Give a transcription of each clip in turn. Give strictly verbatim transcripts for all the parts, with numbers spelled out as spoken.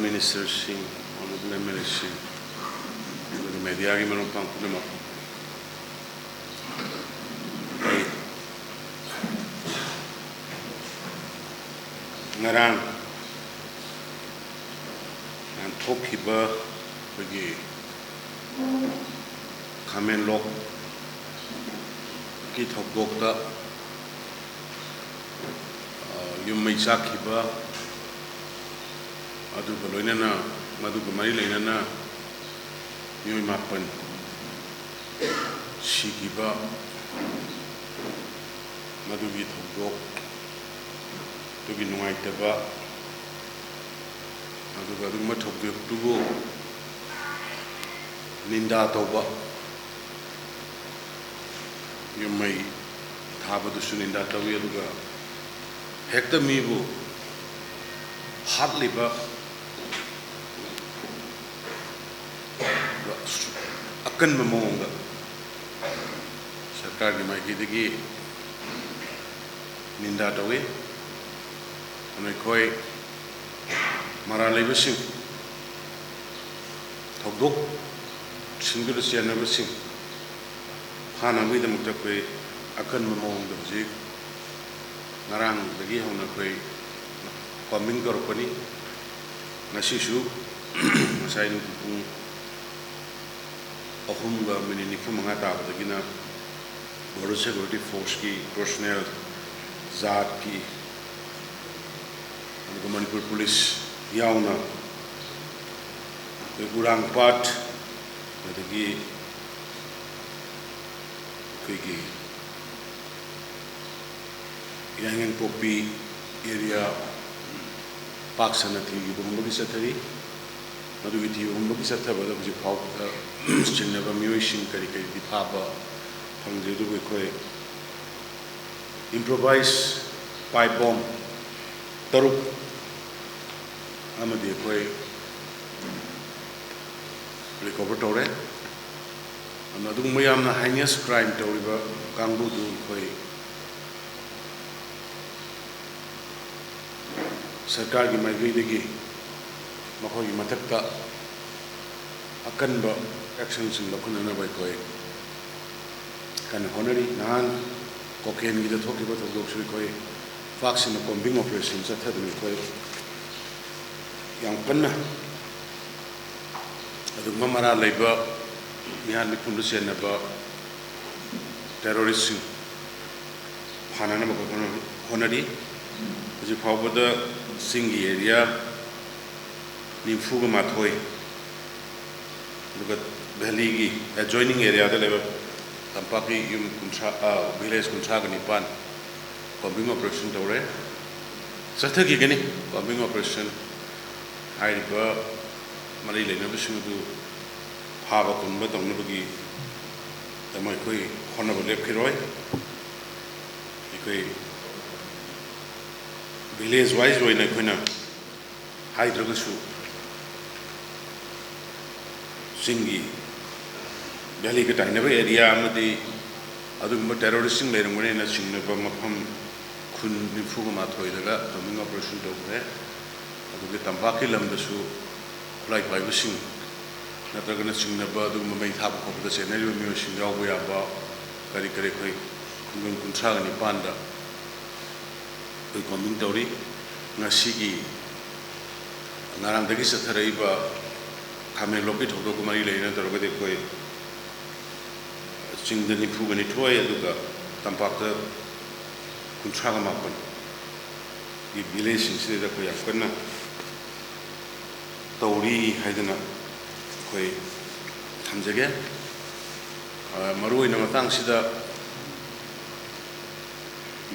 ꯃꯤꯅꯤꯁꯇꯔꯁꯤꯡ, honourable M L ꯑꯦꯁꯤꯡ, ꯑꯗꯨꯒ ꯃꯦꯗꯤꯌꯥꯒꯤ ꯃꯔꯨꯞ ꯃꯄꯥꯡ ꯄꯨꯝꯅꯃꯛ, ꯑꯩ ꯉꯔꯥꯡ ꯊꯣꯛꯈꯤꯕ ꯑꯩꯈꯣꯏꯒꯤ ꯈꯥꯃꯦꯟꯂꯣꯛꯀꯤ ꯊꯧꯗꯣꯛꯇ, ꯑ, ꯌꯨꯝ ꯃꯩ ꯆꯥꯛꯈꯤꯕ ꯑꯗꯨꯒ ꯂꯣꯏꯅꯅ, ꯃꯗꯨꯒ ꯃꯔꯤ ꯂꯩꯅꯅ ꯃꯤꯑꯣꯏ ꯃꯥꯄꯟ ꯁꯤꯈꯤꯕ, ꯃꯗꯨꯒꯤ ꯊꯧꯗꯣꯛꯇꯨꯒꯤ ꯅꯨꯡꯉꯥꯏꯇꯕ, ꯑꯗꯨꯒ ꯑꯗꯨꯒꯨꯝꯕ ꯊꯧꯗꯣꯛꯇꯨꯕꯨ ꯅꯤꯟꯗꯥ ꯇꯧꯕ, ꯌꯨꯝ ꯃꯩ ꯊꯥꯕꯗꯨꯁꯨ ꯅꯤꯟꯗꯥ ꯇꯧꯏ, ꯑꯗꯨꯒ ꯍꯦꯛꯇ ꯃꯤꯕꯨ ꯍꯥꯠꯂꯤꯕ ꯑꯀꯟꯕ ꯃꯑꯣꯡꯗ ꯁꯔꯀꯥꯔꯒꯤ ꯃꯥꯏꯀꯩꯗꯒꯤ ꯅꯤꯟꯗꯥ ꯇꯧꯏ꯫ ꯑꯗꯨꯅ ꯑꯩꯈꯣꯏ ꯃꯔꯥꯜ ꯂꯩꯕꯁꯤꯡ, ꯊꯧꯗꯣꯛꯁꯤꯡꯗꯨꯗ ꯆꯦꯟꯅꯕꯁꯤꯡ ꯐꯥꯅꯕꯒꯤꯗꯃꯛꯇ ꯑꯩꯈꯣꯏ ꯑꯀꯟꯕ ꯃꯑꯣꯡꯗ ꯍꯧꯖꯤꯛ ꯉꯔꯥꯡꯗꯒꯤ ꯍꯧꯅ ꯑꯩꯈꯣꯏ ꯀꯣꯝꯕꯤꯡ ꯇꯧꯔꯛꯄꯅꯤ꯫ ꯉꯁꯤꯁꯨ ꯉꯁꯥꯏ ꯅꯨꯡꯊꯤꯜ ꯄꯨꯡ ꯑꯍꯨꯝꯒ ꯃꯤꯅꯤꯠ ꯅꯤꯐꯨ ꯃꯉꯥ ꯇꯥꯕꯗꯒꯤꯅ ꯕꯣꯔꯗꯔ ꯁꯦꯀ꯭ꯌꯨꯔꯤꯇꯤ ꯐꯣꯔꯁꯀꯤ ꯄꯔꯁꯣꯅꯦꯜ, ꯖꯥꯠꯀꯤ, ꯑꯗꯨꯒ ꯃꯅꯤꯄꯨꯔ ꯄꯨꯂꯤꯁ ꯌꯥꯎꯅ ꯑꯩꯈꯣꯏ ꯎꯔꯥꯡ ꯄꯥꯠ, ꯑꯗꯒꯤ ꯑꯩꯈꯣꯏꯒꯤ ꯌꯥꯏꯉꯪꯄꯣꯛꯄꯤ ꯑꯦꯔꯤꯌꯥ ꯄꯥꯛ ꯁꯟꯅ ꯊꯤꯕ ꯍꯨꯝꯕꯒꯤ ꯆꯠꯊꯔꯤ꯫ ꯃꯗꯨꯒꯤ ꯊꯤꯕ ꯍꯨꯝꯕꯒꯤ ꯆꯠꯊꯕꯗ ꯍꯧꯖꯤꯛ ꯐꯥꯎꯕꯗ ꯆꯤꯡꯅꯕ ꯃꯤꯑꯣꯏꯁꯤꯡ ꯀꯔꯤ ꯀꯔꯤꯗꯤ ꯐꯥꯕ ꯐꯪꯗ꯭ꯔꯤ, ꯑꯗꯨꯕꯨ ꯑꯩꯈꯣꯏ ꯏꯝꯄ꯭ꯔꯣꯚꯥꯏꯁ ꯄꯥꯏꯞ ꯕꯣꯝ ꯇꯔꯨꯛ ꯑꯃꯗꯤ ꯑꯩꯈꯣꯏ ꯔꯤꯀꯣꯚꯔ ꯇꯧꯔꯦ꯫ ꯑꯗꯨꯅ ꯑꯗꯨꯒꯨꯝꯕ ꯌꯥꯝꯅ ꯍꯥꯏꯅꯤꯌꯁ ꯀ꯭ꯔꯥꯏꯝ ꯇꯧꯔꯤꯕ ꯀꯥꯡꯕꯨꯗꯨ ꯑꯩꯈꯣꯏ ꯁꯔꯀꯥꯔꯒꯤ ꯃꯥꯏꯀꯩꯗꯒꯤ ꯃꯈꯣꯏꯒꯤ ꯃꯊꯛꯇ ꯑꯀꯟꯕ actionꯁꯤꯡ ꯂꯧꯈꯠꯅꯅꯕ ꯑꯩꯈꯣꯏ ꯀꯟꯅ ꯍꯣꯠꯅꯔꯤ꯫ ꯅꯍꯥꯟ ꯀꯣꯀꯦꯟꯒꯤꯗ ꯊꯣꯛꯈꯤꯕ ꯊꯧꯗꯣꯛꯁꯨ ꯑꯩꯈꯣꯏ ꯄꯥꯛ ꯁꯟꯅ combing operation ꯆꯠꯊꯗꯨꯅ ꯑꯩꯈꯣꯏ ꯌꯥꯝ ꯀꯟꯅ ꯑꯗꯨꯒꯨꯝꯕ ꯃꯔꯥꯜ ꯂꯩꯕ ꯃꯤꯍꯥꯠ ꯃꯤꯄꯨꯟꯗ ꯆꯦꯟꯅꯕ terroristꯁꯤꯡ ꯐꯥꯅꯅꯕ ꯑꯩꯈꯣꯏ ꯍꯣꯠꯅ-, ꯍꯣꯠꯅꯔꯤ꯫ ꯍꯧꯖꯤꯛ ꯐꯥꯎꯕꯗ ꯆꯤꯡꯒꯤ area ꯅꯤꯐꯨꯒ ꯃꯥꯊꯣꯏ, ꯑꯗꯨꯒ valleyꯒꯤ adjoining areaꯗ ꯂꯩꯕ ꯇꯝꯄꯥꯛꯀꯤ ꯌꯨꯝ ꯀꯨꯟꯊ꯭ꯔꯥ, ꯑ, village ꯀꯨꯟꯊ꯭ꯔꯥꯒ ꯅꯤꯄꯥꯟ combing operation ꯇꯧꯔꯦ꯫ ꯆꯠꯊꯈꯤꯒꯅꯤ combing operation꯫ ꯍꯥꯏꯔꯤꯕ ꯃꯔꯤ ꯂꯩꯅꯕꯁꯤꯡ ꯑꯗꯨ ꯐꯥꯕ ꯄꯨꯟꯕ ꯇꯧꯅꯕꯒꯤꯗꯃꯛ ꯑꯩꯈꯣꯏ ꯍꯣꯠꯅꯕ ꯂꯦꯞꯈꯤꯔꯣꯏ꯫ ꯑꯩꯈꯣꯏ village wise ꯑꯣꯏꯅ ꯑꯩꯈꯣꯏꯅ ꯍꯥꯏꯗ꯭ꯔꯒꯁꯨ ꯆꯤꯡꯒꯤ valleyꯒ ꯇꯥꯏꯅꯕ area ꯑꯃꯗꯤ ꯑꯗꯨꯒꯨꯝꯕ terroristꯁꯤꯡ ꯂꯩꯔꯝꯒꯅꯦꯅ ꯆꯤꯡꯅꯕ ꯃꯐꯝ ꯈꯨꯟ ꯅꯤꯐꯨꯒ ꯃꯥꯊꯣꯏꯗꯒ combing operation ꯇꯧꯈ꯭ꯔꯦ꯫ ꯑꯗꯨꯒ ꯇꯝꯄꯥꯛꯀꯤ ꯂꯝꯗꯁꯨ ꯈꯨꯠꯂꯥꯏ ꯄꯥꯏꯕꯁꯤꯡ ꯅꯠꯇ꯭ꯔꯒꯅ ꯆꯤꯡꯅꯕ ꯑꯗꯨꯒꯨꯝꯕ ꯃꯩ ꯊꯥꯕ ꯈꯣꯠꯄꯗ ꯆꯦꯟꯅꯔꯤꯕ ꯃꯤꯑꯣꯏꯁꯤꯡ ꯌꯥꯎꯕ ꯌꯥꯕ ꯀꯔꯤ ꯀꯔꯤ ꯑꯩꯈꯣꯏ ꯈꯨꯡꯒꯪ ꯀꯨꯟꯊ꯭ꯔꯥꯒ ꯅꯤꯄꯥꯟꯗ ꯑꯩꯈꯣꯏ combing ꯇꯧꯔꯤ꯫ ꯉꯁꯤꯒꯤ, ꯉꯔꯥꯡꯗꯒꯤ ꯆꯠꯊꯔꯛꯏꯕ ꯈꯥꯃꯦꯟꯂꯣꯛꯀꯤ ꯊꯧꯗꯣꯛꯀ ꯃꯔꯤ ꯂꯩꯅꯅ ꯇꯧꯔꯒꯗꯤ ꯑꯩꯈꯣꯏ ꯆꯤꯡꯗ ꯅꯤꯐꯨꯒ ꯅꯤꯊꯣꯏ, ꯑꯗꯨꯒ ꯇꯝꯄꯥꯛꯇ ꯀꯨꯟꯊ꯭ꯔꯥꯒ ꯃꯥꯄꯟꯒꯤ villageꯁꯤꯡꯁꯤꯗ ꯑꯩꯈꯣꯏ ꯌꯥꯝ ꯀꯟꯅ ꯇꯧꯔꯤ ꯍꯥꯏꯗꯅ ꯑꯩꯈꯣꯏ ꯊꯝꯖꯒꯦ꯫ ꯑ, ꯃꯔꯨꯑꯣꯏꯅ ꯃꯇꯥꯡꯁꯤꯗ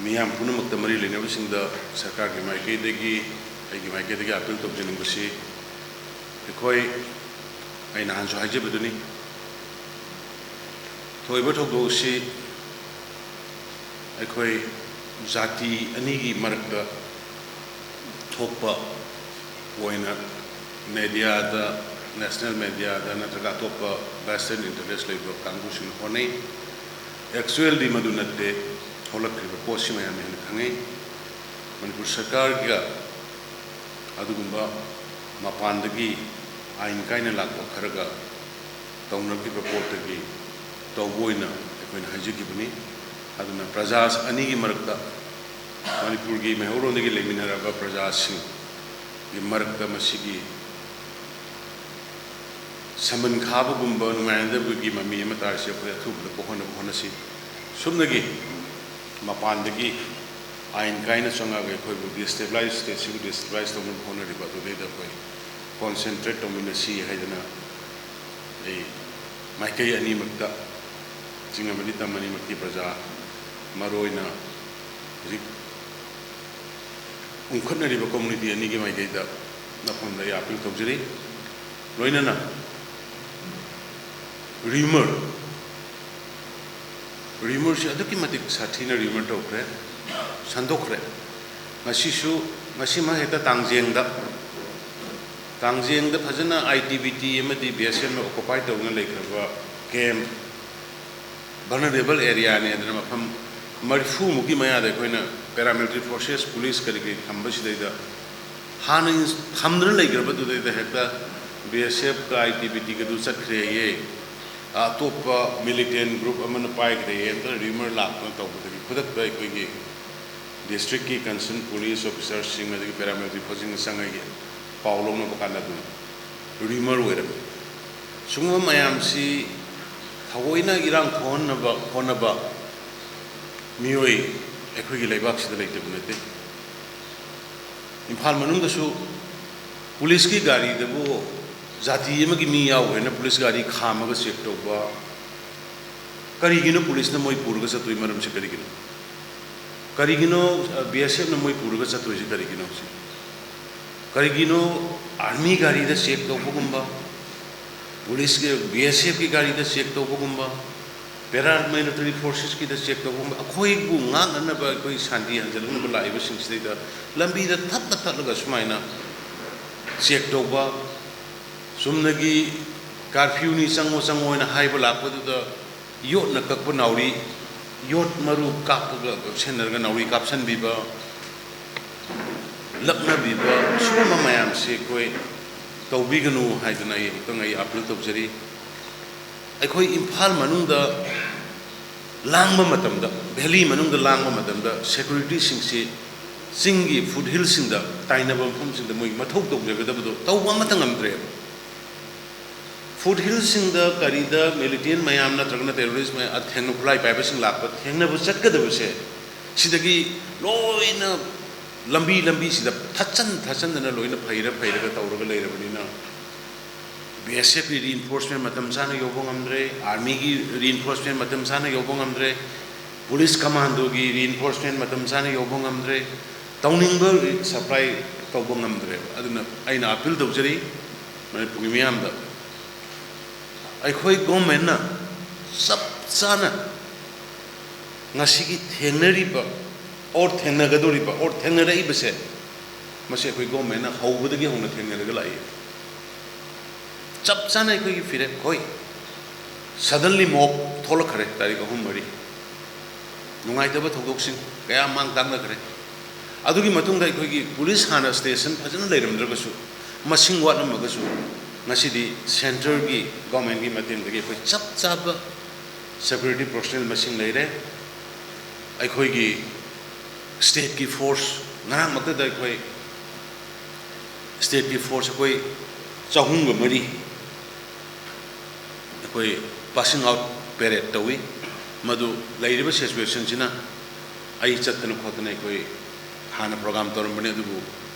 ꯃꯤꯌꯥꯝ ꯄꯨꯝꯅꯃꯛꯇ ꯃꯔꯤ ꯂꯩꯅꯕꯁꯤꯡꯗ ꯁꯔꯀꯥꯔꯒꯤ ꯃꯥꯏꯀꯩꯗꯒꯤ, ꯑꯩꯒꯤ ꯃꯥꯏꯀꯩꯗꯒꯤ appeal ꯇꯧꯖꯅꯤꯡꯕꯁꯤ, ꯑꯩꯈꯣꯏ, ꯑꯩ ꯅꯍꯥꯟꯁꯨ ꯍꯥꯏꯖꯕꯗꯨꯅꯤ, ꯊꯣꯛꯏꯕ ꯊꯧꯗꯣꯛ ꯑꯁꯤ ꯑꯩꯈꯣꯏ ꯖꯥꯇꯤ ꯑꯅꯤꯒꯤ ꯃꯔꯛꯇ ꯊꯣꯛꯄ ꯑꯣꯏꯅ mediaꯗ, national mediaꯗ ꯅꯠꯇ꯭ꯔꯒ ꯑꯇꯣꯞꯄ vested interest ꯂꯩꯕ ꯀꯥꯡꯕꯨꯁꯤꯡꯅ ꯍꯣꯠꯅꯩ꯫ Actualꯗꯤ ꯃꯗꯨ ꯅꯠꯇꯦ꯫ ꯊꯣꯛꯂꯛꯈ꯭ꯔꯤꯕ ꯄꯣꯠꯁꯤ ꯃꯌꯥꯝꯅ ꯍꯦꯟꯅ ꯈꯪꯉꯤ꯫ ꯃꯅꯤꯄꯨꯔ ꯁꯔꯀꯥꯔꯒ ꯑꯗꯨꯒꯨꯝꯕ ꯃꯄꯥꯟꯗꯒꯤ ꯑꯥꯏꯟ ꯀꯥꯏꯅ ꯂꯥꯛꯄ ꯈꯔꯒ ꯇꯧꯅꯈꯤꯕ ꯄꯣꯠꯇꯒꯤ ꯇꯧꯕ ꯑꯣꯏꯅ ꯑꯩꯈꯣꯏꯅ ꯍꯥꯏꯖꯈꯤꯕꯅꯤ꯫ ꯑꯗꯨꯅ ꯄ꯭ꯔꯖꯥ ꯑꯅꯤꯒꯤ ꯃꯔꯛꯇ, ꯃꯅꯤꯄꯨꯔꯒꯤ ꯃꯩꯍꯧꯔꯣꯟꯗꯒꯤ ꯂꯩꯃꯤꯟꯅꯔꯕ ꯄ꯭ꯔꯖꯥꯁꯤꯡꯒꯤ ꯃꯔꯛꯇ ꯃꯁꯤꯒꯤ ꯁꯃꯟ ꯈꯥꯕꯒꯨꯝꯕ ꯅꯨꯡꯉꯥꯏꯅꯗꯕꯒꯤ ꯃꯃꯤ ꯑꯃ ꯇꯥꯔꯤꯁꯦ ꯑꯩꯈꯣꯏ ꯑꯊꯨꯕꯗ ꯀꯣꯛꯍꯟꯅꯕ ꯍꯣꯠꯅꯁꯤ꯫ ꯁꯨꯞꯅꯒꯤ ꯃꯄꯥꯟꯗꯒꯤ ꯑꯥꯏꯟ ꯀꯥꯏꯅ ꯆꯪꯉꯛꯑꯒ ꯑꯩꯈꯣꯏꯕꯨ destabilize, state-ꯁꯤꯕꯨ destabilize ꯇꯧꯅꯕ ꯍꯣꯠꯅꯔꯤꯕ ꯑꯗꯨꯗꯩꯗ ꯑꯩꯈꯣꯏ concentrate ꯇꯧꯃꯤꯟꯅꯁꯤ ꯍꯥꯏꯗꯅ ꯑꯩ ꯃꯥꯏꯀꯩ ꯑꯅꯤꯃꯛꯇ, ꯆꯤꯡ ꯑꯃꯗꯤ ꯇꯝ ꯑꯅꯤꯃꯛꯀꯤ ꯄ꯭ꯔꯖꯥ, ꯃꯔꯨꯑꯣꯏꯅ ꯍꯧꯖꯤꯛ ꯎꯪꯈꯠꯅꯔꯤꯕ community ꯑꯅꯤꯒꯤ ꯃꯥꯏꯀꯩꯗ ꯅꯐꯝꯗ ꯑꯩ appeal ꯇꯧꯖꯔꯤ꯫ ꯂꯣꯏꯅꯅ rumor, rumorꯁꯤ ꯑꯗꯨꯛꯀꯤ ꯃꯇꯤꯛ ꯁꯥꯊꯤꯅ rumor ꯇꯧꯈ꯭ꯔꯦ, ꯁꯟꯗꯣꯛꯈ꯭ꯔꯦ꯫ ꯉꯁꯤꯁꯨ, ꯉꯁꯤꯃꯛ ꯍꯦꯛꯇ ꯇꯥꯡꯖꯦꯡꯗ, ꯇꯥꯡꯖꯦꯡꯗ ꯐꯖꯅ I T B P ꯑꯃꯗꯤ B S Fꯅ occupy ꯇꯧꯗꯨꯅ ꯂꯩꯈ꯭ꯔꯕ camp, vulnerable areaꯅꯤ ꯍꯥꯏꯗꯅ ꯃꯐꯝ ꯃꯔꯤꯐꯨꯃꯨꯛꯀꯤ ꯃꯌꯥꯗ ꯑꯩꯈꯣꯏꯅ paramilitary forces, police ꯀꯔꯤ ꯀꯔꯤ ꯊꯝꯕꯁꯤꯗꯩꯗ ꯍꯥꯟꯅ ꯊꯝꯗꯨꯅ ꯂꯩꯈ꯭ꯔꯕꯗꯨꯗꯩꯗ ꯍꯦꯛꯇ B S Fꯀ I T B Pꯒꯗꯨ ꯆꯠꯈ꯭ꯔꯦꯌꯦ, ꯑꯇꯣꯞꯄ militant group ꯑꯃꯅ ꯄꯥꯏꯈ꯭ꯔꯦꯌꯦ, ꯑꯗꯨꯅ rumor ꯂꯥꯛꯇꯅ ꯇꯧꯕꯗꯒꯤ ꯈꯨꯗꯛꯇ ꯑꯩꯈꯣꯏꯒꯤ districtꯀꯤ concerned police officerꯁꯤꯡ ꯑꯗꯒꯤ paramilitary forceꯁꯤꯡꯅ ꯆꯪꯉꯒ ꯄꯥꯎ ꯂꯧꯅꯕ ꯀꯥꯟꯗ ꯑꯗꯨꯝ rumor ꯑꯣꯏꯔꯝꯃꯤ꯫ ꯁꯤꯒꯨꯝꯕ ꯃꯌꯥꯝꯁꯤ ꯊꯑꯣꯏꯅ ꯏꯔꯥꯡ ꯊꯣꯛꯍꯟꯅꯕ ꯍꯣꯠꯅꯕ ꯃꯤꯑꯣꯏ ꯑꯩꯈꯣꯏꯒꯤ ꯂꯩꯕꯥꯛꯁꯤꯗ ꯂꯩꯇꯕ ꯅꯠꯇꯦ꯫ ꯏꯝꯐꯥꯜ ꯃꯅꯨꯡꯗꯁꯨ policeꯀꯤ ꯒꯥꯔꯤꯗꯕꯨ ꯖꯥꯇꯤ ꯑꯃꯒꯤ ꯃꯤ ꯌꯥꯎꯈ꯭ꯔꯦꯅ police ꯒꯥꯔꯤ ꯈꯥꯝꯃꯒ check ꯇꯧꯕ, ꯀꯔꯤꯒꯤꯅꯣ policeꯅ ꯃꯣꯏ ꯄꯨꯔꯒ ꯆꯠꯇꯣꯏ ꯃꯔꯝꯁꯦ ꯀꯔꯤꯒꯤꯅꯣ? ꯀꯔꯤꯒꯤꯅꯣ, ꯑ, B S Fꯅ ꯃꯣꯏ ꯄꯨꯔꯒ ꯆꯠꯇꯣꯏꯁꯦ ꯀꯔꯤꯒꯤꯅꯣ ꯍꯧꯖꯤꯛ? ꯀꯔꯤꯒꯤꯅꯣ army ꯒꯥꯔꯤꯗ check ꯇꯧꯕꯒꯨꯝꯕ, policeꯀꯤ, B S Fꯀꯤ ꯒꯥꯔꯤꯗ check ꯇꯧꯕꯒꯨꯝꯕ, paramilitary forcesꯀꯤꯗ check ꯇꯧꯕꯒꯨꯝꯕ, ꯑꯩꯈꯣꯏꯕꯨ ꯉꯥꯛꯅꯅꯕ, ꯑꯩꯈꯣꯏ ꯁꯥꯟꯇꯤ ꯍꯟꯖꯤꯜꯂꯛꯅꯕ ꯂꯥꯛꯏꯕꯁꯤꯡꯁꯤꯗꯩꯗ ꯂꯝꯕꯤꯗ ꯊꯠꯂ ꯊꯠꯂꯒ ꯁꯨꯃꯥꯏꯅ check ꯇꯧꯕ, ꯆꯨꯝꯅꯒꯤ curfewꯅꯤ ꯆꯪꯉꯣ ꯆꯪꯉꯣ ꯍꯥꯏꯅ ꯍꯥꯏꯕ ꯂꯥꯛꯄꯗꯨꯗ ꯌꯣꯠꯅ ꯀꯛꯄ ꯅꯥꯎꯔꯤ, ꯌꯣꯠ ꯃꯔꯨ ꯀꯥꯞꯄꯒ ꯀꯛꯁꯟꯅꯔꯒ ꯅꯥꯎꯔꯤ ꯀꯥꯞꯁꯟꯕꯤꯕ, ꯂꯛꯅꯕꯤꯕ ꯁꯤꯒꯨꯝꯕ ꯃꯌꯥꯝꯁꯤ ꯑꯩꯈꯣꯏ ꯇꯧꯕꯤꯒꯅꯨ ꯍꯥꯏꯗꯨꯅ ꯑꯩ ꯑꯃꯨꯛꯇꯪ ꯑꯩ ꯑꯥꯄꯤꯜ ꯇꯧꯖꯔꯤ꯫ ꯑꯩꯈꯣꯏ ꯏꯝꯐꯥꯜ ꯃꯅꯨꯡꯗ ꯂꯥꯡꯕ ꯃꯇꯝꯗ, ꯚꯦꯂꯤ ꯃꯅꯨꯡꯗ ꯂꯥꯡꯕ ꯃꯇꯝꯗ ꯁꯦꯀ꯭ꯌꯨꯔꯤꯇꯤꯁꯤꯡꯁꯤ ꯆꯤꯡꯒꯤ ꯐꯨꯠ ꯍꯤꯜꯁꯤꯡꯗ, ꯇꯥꯏꯅꯕ ꯃꯐꯝꯁꯤꯡꯗ ꯃꯣꯏ ꯃꯊꯧ ꯇꯧꯖꯒꯗꯕꯗꯣ ꯇꯧꯕ ꯑꯃꯠꯇ ꯉꯝꯗ꯭ꯔꯦꯕ꯫ ꯐꯨꯠ ꯍꯤꯜꯁꯤꯡꯗ ꯀꯔꯤꯗ ꯃꯤꯂꯤꯇꯦꯟ ꯃꯌꯥꯝ ꯅꯠꯇ꯭ꯔꯒꯅ ꯇꯦꯔꯣꯔꯤꯁ ꯃꯌꯥꯝ, ꯑꯊꯦꯡꯅ ꯈꯨꯠꯂꯥꯏ ꯄꯥꯏꯕꯁꯤꯡ ꯂꯥꯛꯄ ꯊꯦꯡꯅꯕ ꯆꯠꯀꯗꯕꯁꯦ, ꯁꯤꯗꯒꯤ ꯂꯣꯏꯅ ꯂꯝꯕꯤ ꯂꯝꯕꯤꯁꯤꯗ ꯊꯠꯆꯟ ꯊꯠꯆꯟꯗꯅ ꯂꯣꯏꯅ ꯐꯩꯔ ꯐꯩꯔꯒ ꯇꯧꯔꯒ ꯂꯩꯔꯕꯅꯤꯅ, ꯕꯤ ꯑꯦꯁ ꯑꯦꯐꯀꯤ ꯔꯤꯏꯟꯐꯣꯔꯁꯃꯦꯟ ꯃꯇꯝ ꯆꯥꯅ ꯌꯧꯕ ꯉꯝꯗ꯭ꯔꯦ, ꯑꯥꯔꯃꯤꯒꯤ ꯔꯤꯏꯟꯐꯣꯔꯁꯃꯦꯟ ꯃꯇꯝ ꯆꯥꯅ ꯌꯧꯕ ꯉꯝꯗ꯭ꯔꯦ, ꯄꯨꯂꯤꯁ ꯀꯃꯥꯟꯗꯣꯒꯤ ꯔꯤꯏꯟꯐꯣꯔꯁꯃꯦꯟ ꯃꯇꯝ ꯆꯥꯅ ꯌꯧꯕ ꯉꯝꯗ꯭ꯔꯦ, ꯇꯧꯅꯤꯡꯕ ꯁꯄ꯭ꯂꯥꯏ ꯇꯧꯕ ꯉꯝꯗ꯭ꯔꯦꯕ꯫ ꯑꯗꯨꯅ ꯑꯩꯅ ꯑꯥꯄꯤꯜ ꯇꯧꯖꯔꯤ ꯃꯅꯤꯄꯨꯔꯒꯤ ꯃꯤꯌꯥꯝꯗ, ꯑꯩꯈꯣꯏ ꯒꯣꯔꯃꯦꯟꯅ ꯆꯞ ꯆꯥꯅ ꯉꯁꯤꯒꯤ ꯊꯦꯡꯅꯔꯤꯕ ꯑꯣꯔ ꯊꯦꯡꯅꯒꯗꯧꯔꯤꯕ ꯑꯣꯔ ꯊꯦꯡꯅꯔꯛꯏꯕꯁꯦ, ꯃꯁꯤ ꯑꯩꯈꯣꯏ ꯒꯣꯔꯃꯦꯟꯅ ꯍꯧꯕꯗꯒꯤ ꯍꯧꯅ ꯊꯦꯡꯅꯔꯒ ꯂꯥꯛꯏ꯫ ꯆꯞ ꯆꯥꯅ ꯑꯩꯈꯣꯏꯒꯤ ꯐꯤꯔꯦꯞ, ꯍꯣꯏ, ꯁꯗꯟꯂꯤ ꯃꯣꯞ ꯊꯣꯛꯂꯛꯈ꯭ꯔꯦ ꯇꯥꯔꯤꯛ ꯑꯍꯨꯝ ꯃꯔꯤ, ꯅꯨꯡꯉꯥꯏꯇꯕ ꯊꯧꯗꯣꯛꯁꯤꯡ ꯀꯌꯥ ꯃꯥꯡ ꯇꯥꯛꯅꯈ꯭ꯔꯦ꯫ ꯑꯗꯨꯒꯤ ꯃꯇꯨꯡꯗ ꯑꯩꯈꯣꯏꯒꯤ ꯄꯨꯂꯤꯁ ꯍꯥꯟꯅ ꯁ꯭ꯇꯦꯁꯟ ꯐꯖꯅ ꯂꯩꯔꯝꯗ꯭ꯔꯒꯁꯨ, ꯃꯁꯤꯡ ꯋꯥꯠꯂꯝꯃꯒꯁꯨ, ꯉꯁꯤꯗꯤ ꯁꯦꯟꯇꯔꯒꯤ ꯒꯣꯔꯃꯦꯟꯒꯤ ꯃꯇꯦꯡꯗꯒꯤ ꯑꯩꯈꯣꯏ ꯆꯞ ꯆꯥꯕ ꯁꯦꯀ꯭ꯌꯨꯔꯤꯇꯤ ꯄꯔꯁꯣꯅꯦꯜ ꯃꯁꯤꯡ ꯂꯩꯔꯦ꯫ ꯑꯩꯈꯣꯏꯒꯤ ꯁ꯭ꯇꯦꯠꯀꯤ ꯐꯣꯔꯁ, ꯉꯔꯥꯡꯃꯛꯇꯗ ꯑꯩꯈꯣꯏ ꯁ꯭ꯇꯦꯠꯀꯤ ꯐꯣꯔꯁ ꯑꯩꯈꯣꯏ ꯆꯍꯨꯝꯒ ꯃꯔꯤ ꯑꯩꯈꯣꯏ ꯄꯥꯁꯤꯡ ꯑꯥꯎꯠ ꯄꯦꯔꯦꯠ ꯇꯧꯏ꯫ ꯃꯗꯨ ꯂꯩꯔꯤꯕ ꯁꯤꯆꯨꯋꯦꯁꯟꯁꯤꯅ, ꯑꯩ ꯆꯠꯇꯅ ꯈꯣꯠꯇꯅ ꯑꯩꯈꯣꯏ ꯍꯥꯟꯅ ꯄ꯭ꯔꯣꯒ꯭ꯔꯥꯝ ꯇꯧꯔꯝꯕꯅꯤ, ꯑꯗꯨꯕꯨ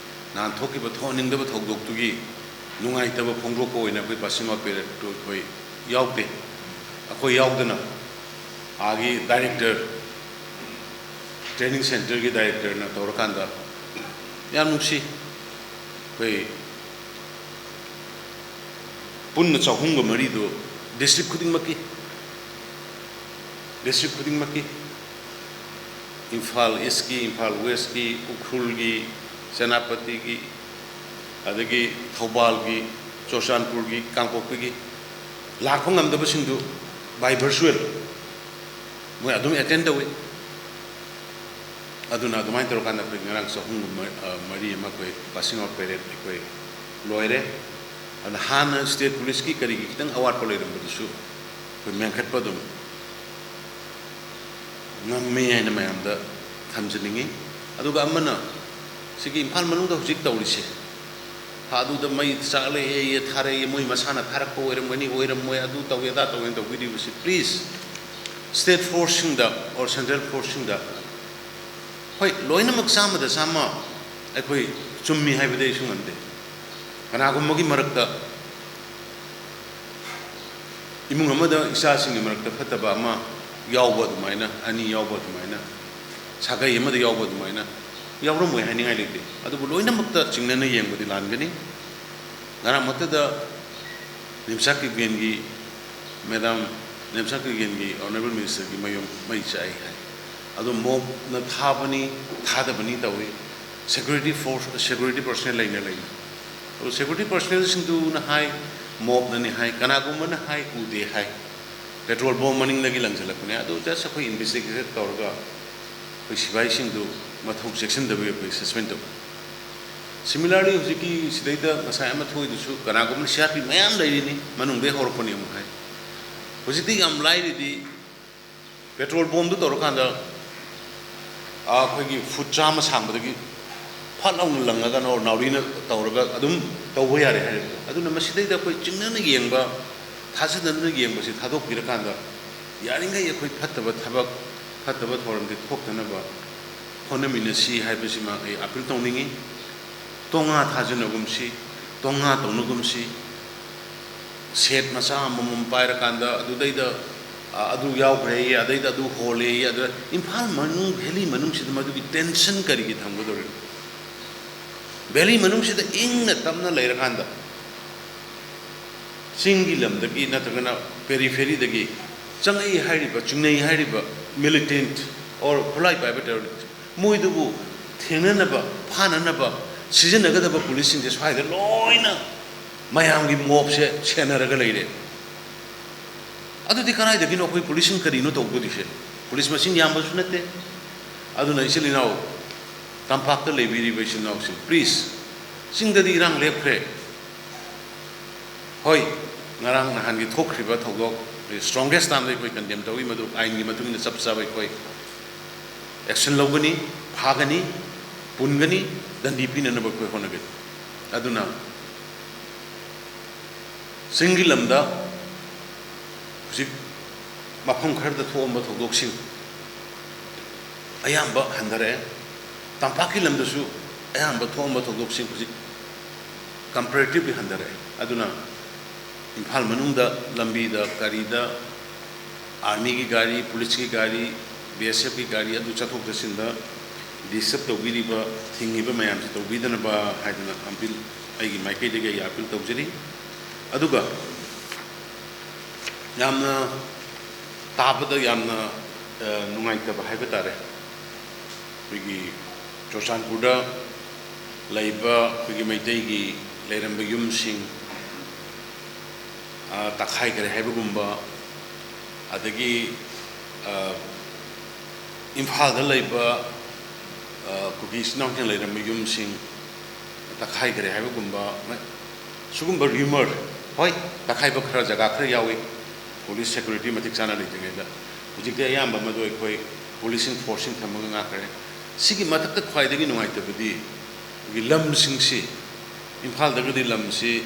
ꯅꯍꯥꯟ ꯊꯣꯛꯈꯤꯕ ꯊꯣꯛꯍꯟꯅꯤꯡꯗꯕ ꯊꯧꯗꯣꯛꯇꯨꯒꯤ ꯅꯨꯡꯉꯥꯏꯇꯕ ꯐꯣꯡꯗꯣꯛꯄ ꯑꯣꯏꯅ ꯑꯩꯈꯣꯏ ꯄꯥꯁꯤꯡ ꯑꯥꯎꯠ ꯄꯦꯔꯦꯠꯇꯨ ꯑꯩꯈꯣꯏ ꯌꯥꯎꯗꯦ꯫ ꯑꯩꯈꯣꯏ ꯌꯥꯎꯗꯅ ꯑꯥꯒꯤ ꯗꯥꯏꯔꯦꯛꯇꯔ, ꯇ꯭ꯔꯦꯅꯤꯡ ꯁꯦꯟꯇꯔꯒꯤ ꯗꯥꯏꯔꯦꯛꯇꯔꯅ ꯇꯧꯔꯀꯥꯟꯗ ꯌꯥꯝ ꯅꯨꯡꯁꯤ꯫ ꯑꯩꯈꯣꯏ ꯄꯨꯟꯅ ꯆꯍꯨꯝꯒ ꯃꯔꯤꯗꯨ ꯗꯤꯁꯇ꯭ꯔꯤꯛ ꯈꯨꯗꯤꯡꯃꯛꯀꯤ, ꯗꯤꯁꯇ꯭ꯔꯤꯛ ꯈꯨꯗꯤꯡꯃꯛꯀꯤ, ꯏꯝꯐꯥꯜ ꯏꯁꯀꯤ, ꯏꯝꯐꯥꯜ ꯋꯦꯁꯀꯤ, ꯎꯈ꯭ꯔꯨꯜꯒꯤ, ꯁꯦꯅꯥꯄꯇꯤꯒꯤ, ꯑꯗꯒꯤ ꯊꯧꯕꯥꯜꯒꯤ, ꯆꯨꯔꯆꯥꯟꯄꯨꯔꯒꯤ, ꯀꯥꯡꯄꯣꯛꯄꯤꯒꯤ ꯂꯥꯛꯄ ꯉꯝꯗꯕꯁꯤꯡꯗꯨ by virtual ꯃꯣꯏ ꯑꯗꯨꯝ ꯑꯦꯇꯦꯟ ꯇꯧꯏ꯫ ꯑꯗꯨꯅ ꯑꯗꯨꯃꯥꯏꯅ ꯇꯧꯔꯀꯥꯟꯗ ꯑꯩꯈꯣꯏ ꯉꯔꯥꯡ ꯆꯍꯨꯝꯒ ꯃ-, ꯑ, ꯃꯔꯤ ꯑꯃ ꯑꯩꯈꯣꯏ passing out parade ꯑꯩꯈꯣꯏ ꯂꯣꯏꯔꯦ꯫ ꯑꯗꯨꯅ ꯍꯥꯟꯅ state policeꯀꯤ ꯀꯔꯤꯒꯤ ꯈꯤꯇꯪ ꯑꯋꯥꯠꯄ ꯂꯩꯔꯝꯕꯗꯨꯁꯨ ꯑꯩꯈꯣꯏ ꯃꯦꯟꯈꯠꯄ ꯑꯗꯨꯝ ꯉꯝꯃꯦ ꯍꯥꯏꯅ ꯃꯌꯥꯝꯗ ꯊꯝꯖꯅꯤꯡꯉꯤ꯫ ꯑꯗꯨꯒ ꯑꯃꯅ, ꯁꯤꯒꯤ ꯏꯝꯐꯥꯜ ꯃꯅꯨꯡꯗ ꯍꯧꯖꯤꯛ ꯇꯧꯔꯤꯁꯦ, ꯊꯥꯗꯨꯗ ꯃꯩ ꯆꯥꯛꯂꯛꯑꯦ, ꯊꯥꯔꯛꯑꯦ, ꯃꯣꯏ ꯃꯁꯥꯅ ꯊꯥꯔꯛꯄ ꯑꯣꯏꯔꯝꯒꯅꯤ, ꯑꯣꯏꯔꯝꯃꯣꯏ, ꯑꯗꯨ ꯇꯧꯋꯦ, ꯑꯗꯥ ꯇꯧꯋꯦꯅ ꯇꯧꯕꯤꯔꯤꯕꯁꯤ, please, state forceꯁꯤꯡꯗ or central forceꯁꯤꯡꯗ, ꯍꯣꯏ, ꯂꯣꯏꯅꯃꯛ ꯆꯥꯝꯃꯗ ꯆꯥꯝꯃ ꯑꯩꯈꯣꯏ ꯆꯨꯝꯃꯤ ꯍꯥꯏꯕꯗꯤ ꯑꯩꯁꯨ ꯉꯝꯗꯦ꯫ ꯀꯅꯥꯒꯨꯝꯕꯒꯤ ꯃꯔꯛꯇ, ꯏꯃꯨꯡ ꯑꯃꯗ ꯏꯆꯥꯁꯤꯡꯒꯤ ꯃꯔꯛꯇ ꯐꯠꯇꯕ ꯑꯃ ꯌꯥꯎꯕ ꯑꯗꯨꯃꯥꯏꯅ, ꯑꯅꯤ ꯌꯥꯎꯕ ꯑꯗꯨꯃꯥꯏꯅ, ꯁꯥꯒꯩ ꯑꯃꯗ ꯌꯥꯎꯕ ꯑꯗꯨꯃꯥꯏꯅ ꯌꯥꯎꯔꯝꯃꯣꯏ ꯍꯥꯏꯅꯤꯡꯉꯥꯏ ꯂꯩꯇꯦ꯫ ꯑꯗꯨꯕꯨ ꯂꯣꯏꯅꯃꯛꯇ ꯆꯤꯡꯅꯅ ꯌꯦꯡꯕꯗꯤ ꯂꯥꯟꯒꯅꯤ꯫ ꯉꯔꯥꯡꯃꯛꯇꯗ ꯅꯤꯝꯆꯥꯛ ꯀꯤꯞꯒꯦꯟꯒꯤ, ꯃꯦꯗꯥꯝ ꯅꯤꯝꯆꯥꯛ ꯀꯤꯞꯒꯦꯟꯒꯤ Honourable Ministerꯒꯤ ꯃꯌꯨꯝ ꯃꯩ ꯆꯥꯛꯏ ꯍꯥꯏ꯫ ꯑꯗꯨ mobꯅ ꯊꯥꯕꯅꯤ, ꯊꯥꯗꯕꯅꯤ ꯇꯧꯏ꯫ Security force, security personnel ꯂꯩꯅ ꯂꯩꯅ꯫ ꯑꯗꯨ security personnelꯁꯤꯡꯗꯨꯅ ꯍꯥꯏ, mobꯅꯅꯤ ꯍꯥꯏ, ꯀꯅꯥꯒꯨꯝꯕꯅ ꯍꯥꯏ, ꯎꯗꯦ ꯍꯥꯏ꯫ Petrol bomb ꯃꯅꯤꯡꯗꯒꯤ ꯂꯪꯁꯤꯜꯂꯛꯄꯅꯦ꯫ ꯑꯗꯨ just ꯑꯩꯈꯣꯏ investigate ꯇꯧꯔꯒ ꯑꯩꯈꯣꯏ ꯁꯤꯐꯥꯏꯁꯤꯡꯗꯨ ꯃꯊꯧ ꯆꯦꯛꯁꯤꯟꯗꯕꯒꯤ ꯑꯩꯈꯣꯏ suspend ꯇꯧꯏ꯫ Similarly, ꯍꯧꯖꯤꯛꯀꯤ ꯁꯤꯗꯩꯗ ꯉꯁꯥꯏ ꯑꯃ ꯊꯣꯛꯏꯗꯨꯁꯨ ꯀꯅꯥꯒꯨꯝꯕꯅ C R P ꯃꯌꯥꯝ ꯂꯩꯔꯤꯅꯤ, ꯃꯅꯨꯡꯗꯩ ꯍꯧꯔꯛꯄꯅꯤ ꯑꯃꯨꯛ ꯍꯥꯏ꯫ ꯍꯧꯖꯤꯛꯇꯤ ꯌꯥꯝ ꯂꯥꯏꯔꯤꯗꯤ, petrol bombꯗꯨ ꯇꯧꯔꯀꯥꯟꯗ, ꯑꯥ, ꯑꯩꯈꯣꯏꯒꯤ foot ꯆꯥꯝꯃ ꯁꯥꯡꯕꯗꯒꯤ ꯐꯠ ꯂꯥꯎꯅ ꯂꯪꯉꯒ ꯅꯥꯎ-, ꯅꯥꯎꯔꯤꯅ ꯇꯧꯔꯒ ꯑꯗꯨꯝ ꯇꯧꯕ ꯌꯥꯔꯦ ꯍꯥꯏꯔꯦꯕ꯫ ꯑꯗꯨꯅ ꯃꯁꯤꯗꯩꯗ ꯑꯩꯈꯣꯏ ꯆꯤꯡꯅꯅ ꯌꯦꯡꯕ, ꯊꯥꯖꯅꯅ ꯌꯦꯡꯕꯁꯤ ꯊꯥꯗꯣꯛꯄꯤꯔꯀꯥꯟꯗ, ꯌꯥꯔꯤꯉꯩ ꯑꯩꯈꯣꯏ ꯐꯠꯇꯕ ꯊꯕꯛ, ꯐꯠꯇꯕ ꯊꯧꯔꯝꯗꯤ ꯊꯣꯛꯇꯅꯕ ꯍꯣꯠꯅꯃꯤꯟꯅꯁꯤ ꯍꯥꯏꯕꯁꯤꯃ ꯑꯩ appeal ꯇꯧꯅꯤꯡꯉꯤ꯫ ꯇꯣꯉꯥ ꯊꯥꯖꯅꯒꯨꯝꯁꯤ, ꯇꯣꯉꯥ ꯇꯧꯅꯒꯨꯝꯁꯤ꯫ Set ꯃꯆꯥ ꯑꯃꯃꯝ ꯄꯥꯏꯔꯀꯥꯟꯗ ꯑꯗꯨꯗꯩꯗ, ꯑ, ꯑꯗꯨ ꯌꯥꯎꯈ꯭ꯔꯦꯌꯦ, ꯑꯗꯩꯗ ꯑꯗꯨ ꯍꯣꯜꯂꯦꯌꯦ, ꯑꯗꯨꯗ ꯏꯝꯐꯥꯜ ꯃꯅꯨꯡ, valley ꯃꯅꯨꯡꯁꯤꯗ ꯃꯗꯨꯒꯤ tension ꯀꯔꯤꯒꯤ ꯊꯝꯒꯗꯧꯔꯤꯅꯣ? Valley ꯃꯅꯨꯡꯁꯤꯗ ꯏꯪꯅ ꯇꯞꯅ ꯂꯩꯔꯀꯥꯟꯗ, ꯆꯤꯡꯒꯤ ꯂꯝꯗꯒꯤ ꯅꯠꯇ꯭ꯔꯒꯅ peripheryꯗꯒꯤ ꯆꯪꯉꯛꯏ ꯍꯥꯏꯔꯤꯕ, ꯆꯤꯡꯅꯩ ꯍꯥꯏꯔꯤꯕ militant or ꯈꯨꯠꯂꯥꯏ ꯄꯥꯏꯕ terrorist, ꯃꯣꯏꯗꯨꯕꯨ ꯊꯦꯡꯅꯅꯕ, ꯐꯥꯅꯅꯕ ꯁꯤꯖꯤꯟꯅꯒꯗꯕ policeꯁꯤꯡꯁꯦ ꯁ꯭ꯋꯥꯏꯗ ꯂꯣꯏꯅ ꯃꯌꯥꯝꯒꯤ mobꯁꯦ ꯁꯦꯟꯅꯔꯒ ꯂꯩꯔꯦ꯫ ꯑꯗꯨꯗꯤ ꯀꯗꯥꯏꯗꯒꯤꯅꯣ ꯑꯩꯈꯣꯏ policeꯁꯤꯡ ꯀꯔꯤꯅꯣ ꯇꯧꯒꯗꯣꯏꯁꯦ? Police ꯃꯁꯤꯡ ꯌꯥꯝꯕꯁꯨ ꯅꯠꯇꯦ, ꯑꯗꯨꯅ ꯏꯆꯤꯜ ꯏꯅꯥꯎ, ꯇꯝꯄꯥꯛꯇ ꯂꯩꯕꯤꯔꯤꯕ ꯏꯆꯤꯜ ꯏꯅꯥꯎꯁꯤꯡ, please, ꯆꯤꯡꯗꯗꯤ ꯏꯔꯥꯡ ꯂꯦꯞꯈ꯭ꯔꯦ꯫ ꯍꯣꯏ, ꯉꯔꯥꯡ ꯅꯍꯥꯟꯒꯤ ꯊꯣꯛꯈ꯭ꯔꯤꯕ ꯊꯧꯗꯣꯛ, strongest termꯗ ꯑꯩꯈꯣꯏ condemn ꯇꯧꯏ꯫ ꯃꯗꯨ ꯑꯥꯏꯟꯒꯤ ꯃꯇꯨꯡ ꯏꯟꯅ ꯆꯞ ꯆꯥꯕ ꯑꯩꯈꯣꯏ action ꯂꯧꯒꯅꯤ, ꯐꯥꯒꯅꯤ, ꯄꯨꯟꯒꯅꯤ, ꯗꯟꯗꯤ ꯄꯤꯅꯅꯕ ꯑꯩꯈꯣꯏ ꯍꯣꯠꯅꯒꯅꯤ꯫ ꯑꯗꯨꯅ ꯆꯤꯡꯒꯤ ꯂꯝꯗ ꯍꯧꯖꯤꯛ ꯃꯐꯝ ꯈꯔꯗ ꯊꯣꯛꯑꯝꯕ ꯊꯧꯗꯣꯛꯁꯤꯡ ꯑꯌꯥꯝꯕ ꯍꯟꯊꯔꯛꯑꯦ꯫ ꯇꯝꯄꯥꯛꯀꯤ ꯂꯝꯗꯁꯨ ꯑꯌꯥꯝꯕ ꯊꯣꯛꯑꯝꯕ ꯊꯧꯗꯣꯛꯁꯤꯡ ꯍꯧꯖꯤꯛ comparatively ꯍꯟꯊꯔꯛꯑꯦ꯫ ꯑꯗꯨꯅ ꯏꯝꯐꯥꯜ ꯃꯅꯨꯡꯗ ꯂꯝꯕꯤꯗ, ꯒꯥꯔꯤꯗ, ꯑꯥꯔꯃꯤꯒꯤ ꯒꯥꯔꯤ, ꯄꯨꯂꯤꯁꯀꯤ ꯒꯥꯔꯤ, ꯕꯤ ꯑꯦꯁ ꯑꯦꯐꯀꯤ ꯒꯥꯔꯤ ꯑꯗꯨ ꯆꯠꯊꯣꯛ ꯆꯠꯁꯤꯟꯗ disturb ꯇꯧꯕꯤꯔꯤꯕ, ꯊꯤꯡꯉꯤꯕ ꯃꯌꯥꯝꯁꯤ ꯇꯧꯕꯤꯗꯅꯕ ꯍꯥꯏꯗꯅ appeal, ꯑꯩꯒꯤ ꯃꯥꯏꯀꯩꯗꯒꯤ ꯑꯩ appeal ꯇꯧꯖꯔꯤ꯫ ꯑꯗꯨꯒ ꯌꯥꯝꯅ ꯇꯥꯕꯗ ꯌꯥꯝꯅ, ꯑ, ꯅꯨꯡꯉꯥꯏꯇꯕ ꯍꯥꯏꯕ ꯇꯥꯔꯦ, ꯑꯩꯈꯣꯏꯒꯤ ꯆꯨꯔꯆꯥꯟꯄꯨꯔꯗ ꯂꯩꯕ ꯑꯩꯈꯣꯏꯒꯤ ꯃꯩꯇꯩꯒꯤ ꯂꯩꯔꯝꯕ ꯌꯨꯝꯁꯤꯡ, ꯑ, ꯇꯛꯈꯥꯏꯈꯔꯦ ꯍꯥꯏꯕꯒꯨꯝꯕ, ꯑꯗꯒꯤ, ꯑ, ꯏꯝꯐꯥꯜꯗ ꯂꯩꯕ, ꯑ, ꯀꯨꯀꯤ ꯏꯆꯤꯟ ꯏꯅꯥꯎꯁꯤꯡ ꯂꯩꯔꯝꯕ ꯌꯨꯝꯁꯤꯡ ꯇꯛꯈꯥꯏꯈꯔꯦ ꯍꯥꯏꯕꯒꯨꯝꯕ, ꯁꯤꯒꯨꯝꯕ rumour, ꯍꯣꯏ, ꯇꯛꯈꯥꯏꯕ ꯈꯔ, ꯖꯒꯥ ꯈꯔ ꯌꯥꯎꯏ, police security ꯃꯇꯤꯛ ꯆꯥꯅ ꯂꯩꯇ꯭ꯔꯤꯉꯩꯗ꯫ ꯍꯧꯖꯤꯛꯇꯤ ꯑꯌꯥꯝꯕ ꯃꯗꯨ ꯑꯩꯈꯣꯏ policing forceꯁꯤꯡ ꯊꯝꯃꯒ ꯉꯥꯛꯈ꯭ꯔꯦ꯫ ꯁꯤꯒꯤ ꯃꯊꯛꯇ ꯈ꯭ꯋꯥꯏꯗꯒꯤ ꯅꯨꯡꯉꯥꯏꯇꯕꯗꯤ ꯑꯩꯈꯣꯏꯒꯤ ꯂꯝꯁꯤꯡꯁꯤ, ꯏꯝꯐꯥꯜꯗꯒꯗꯤ ꯂꯝꯁꯤ,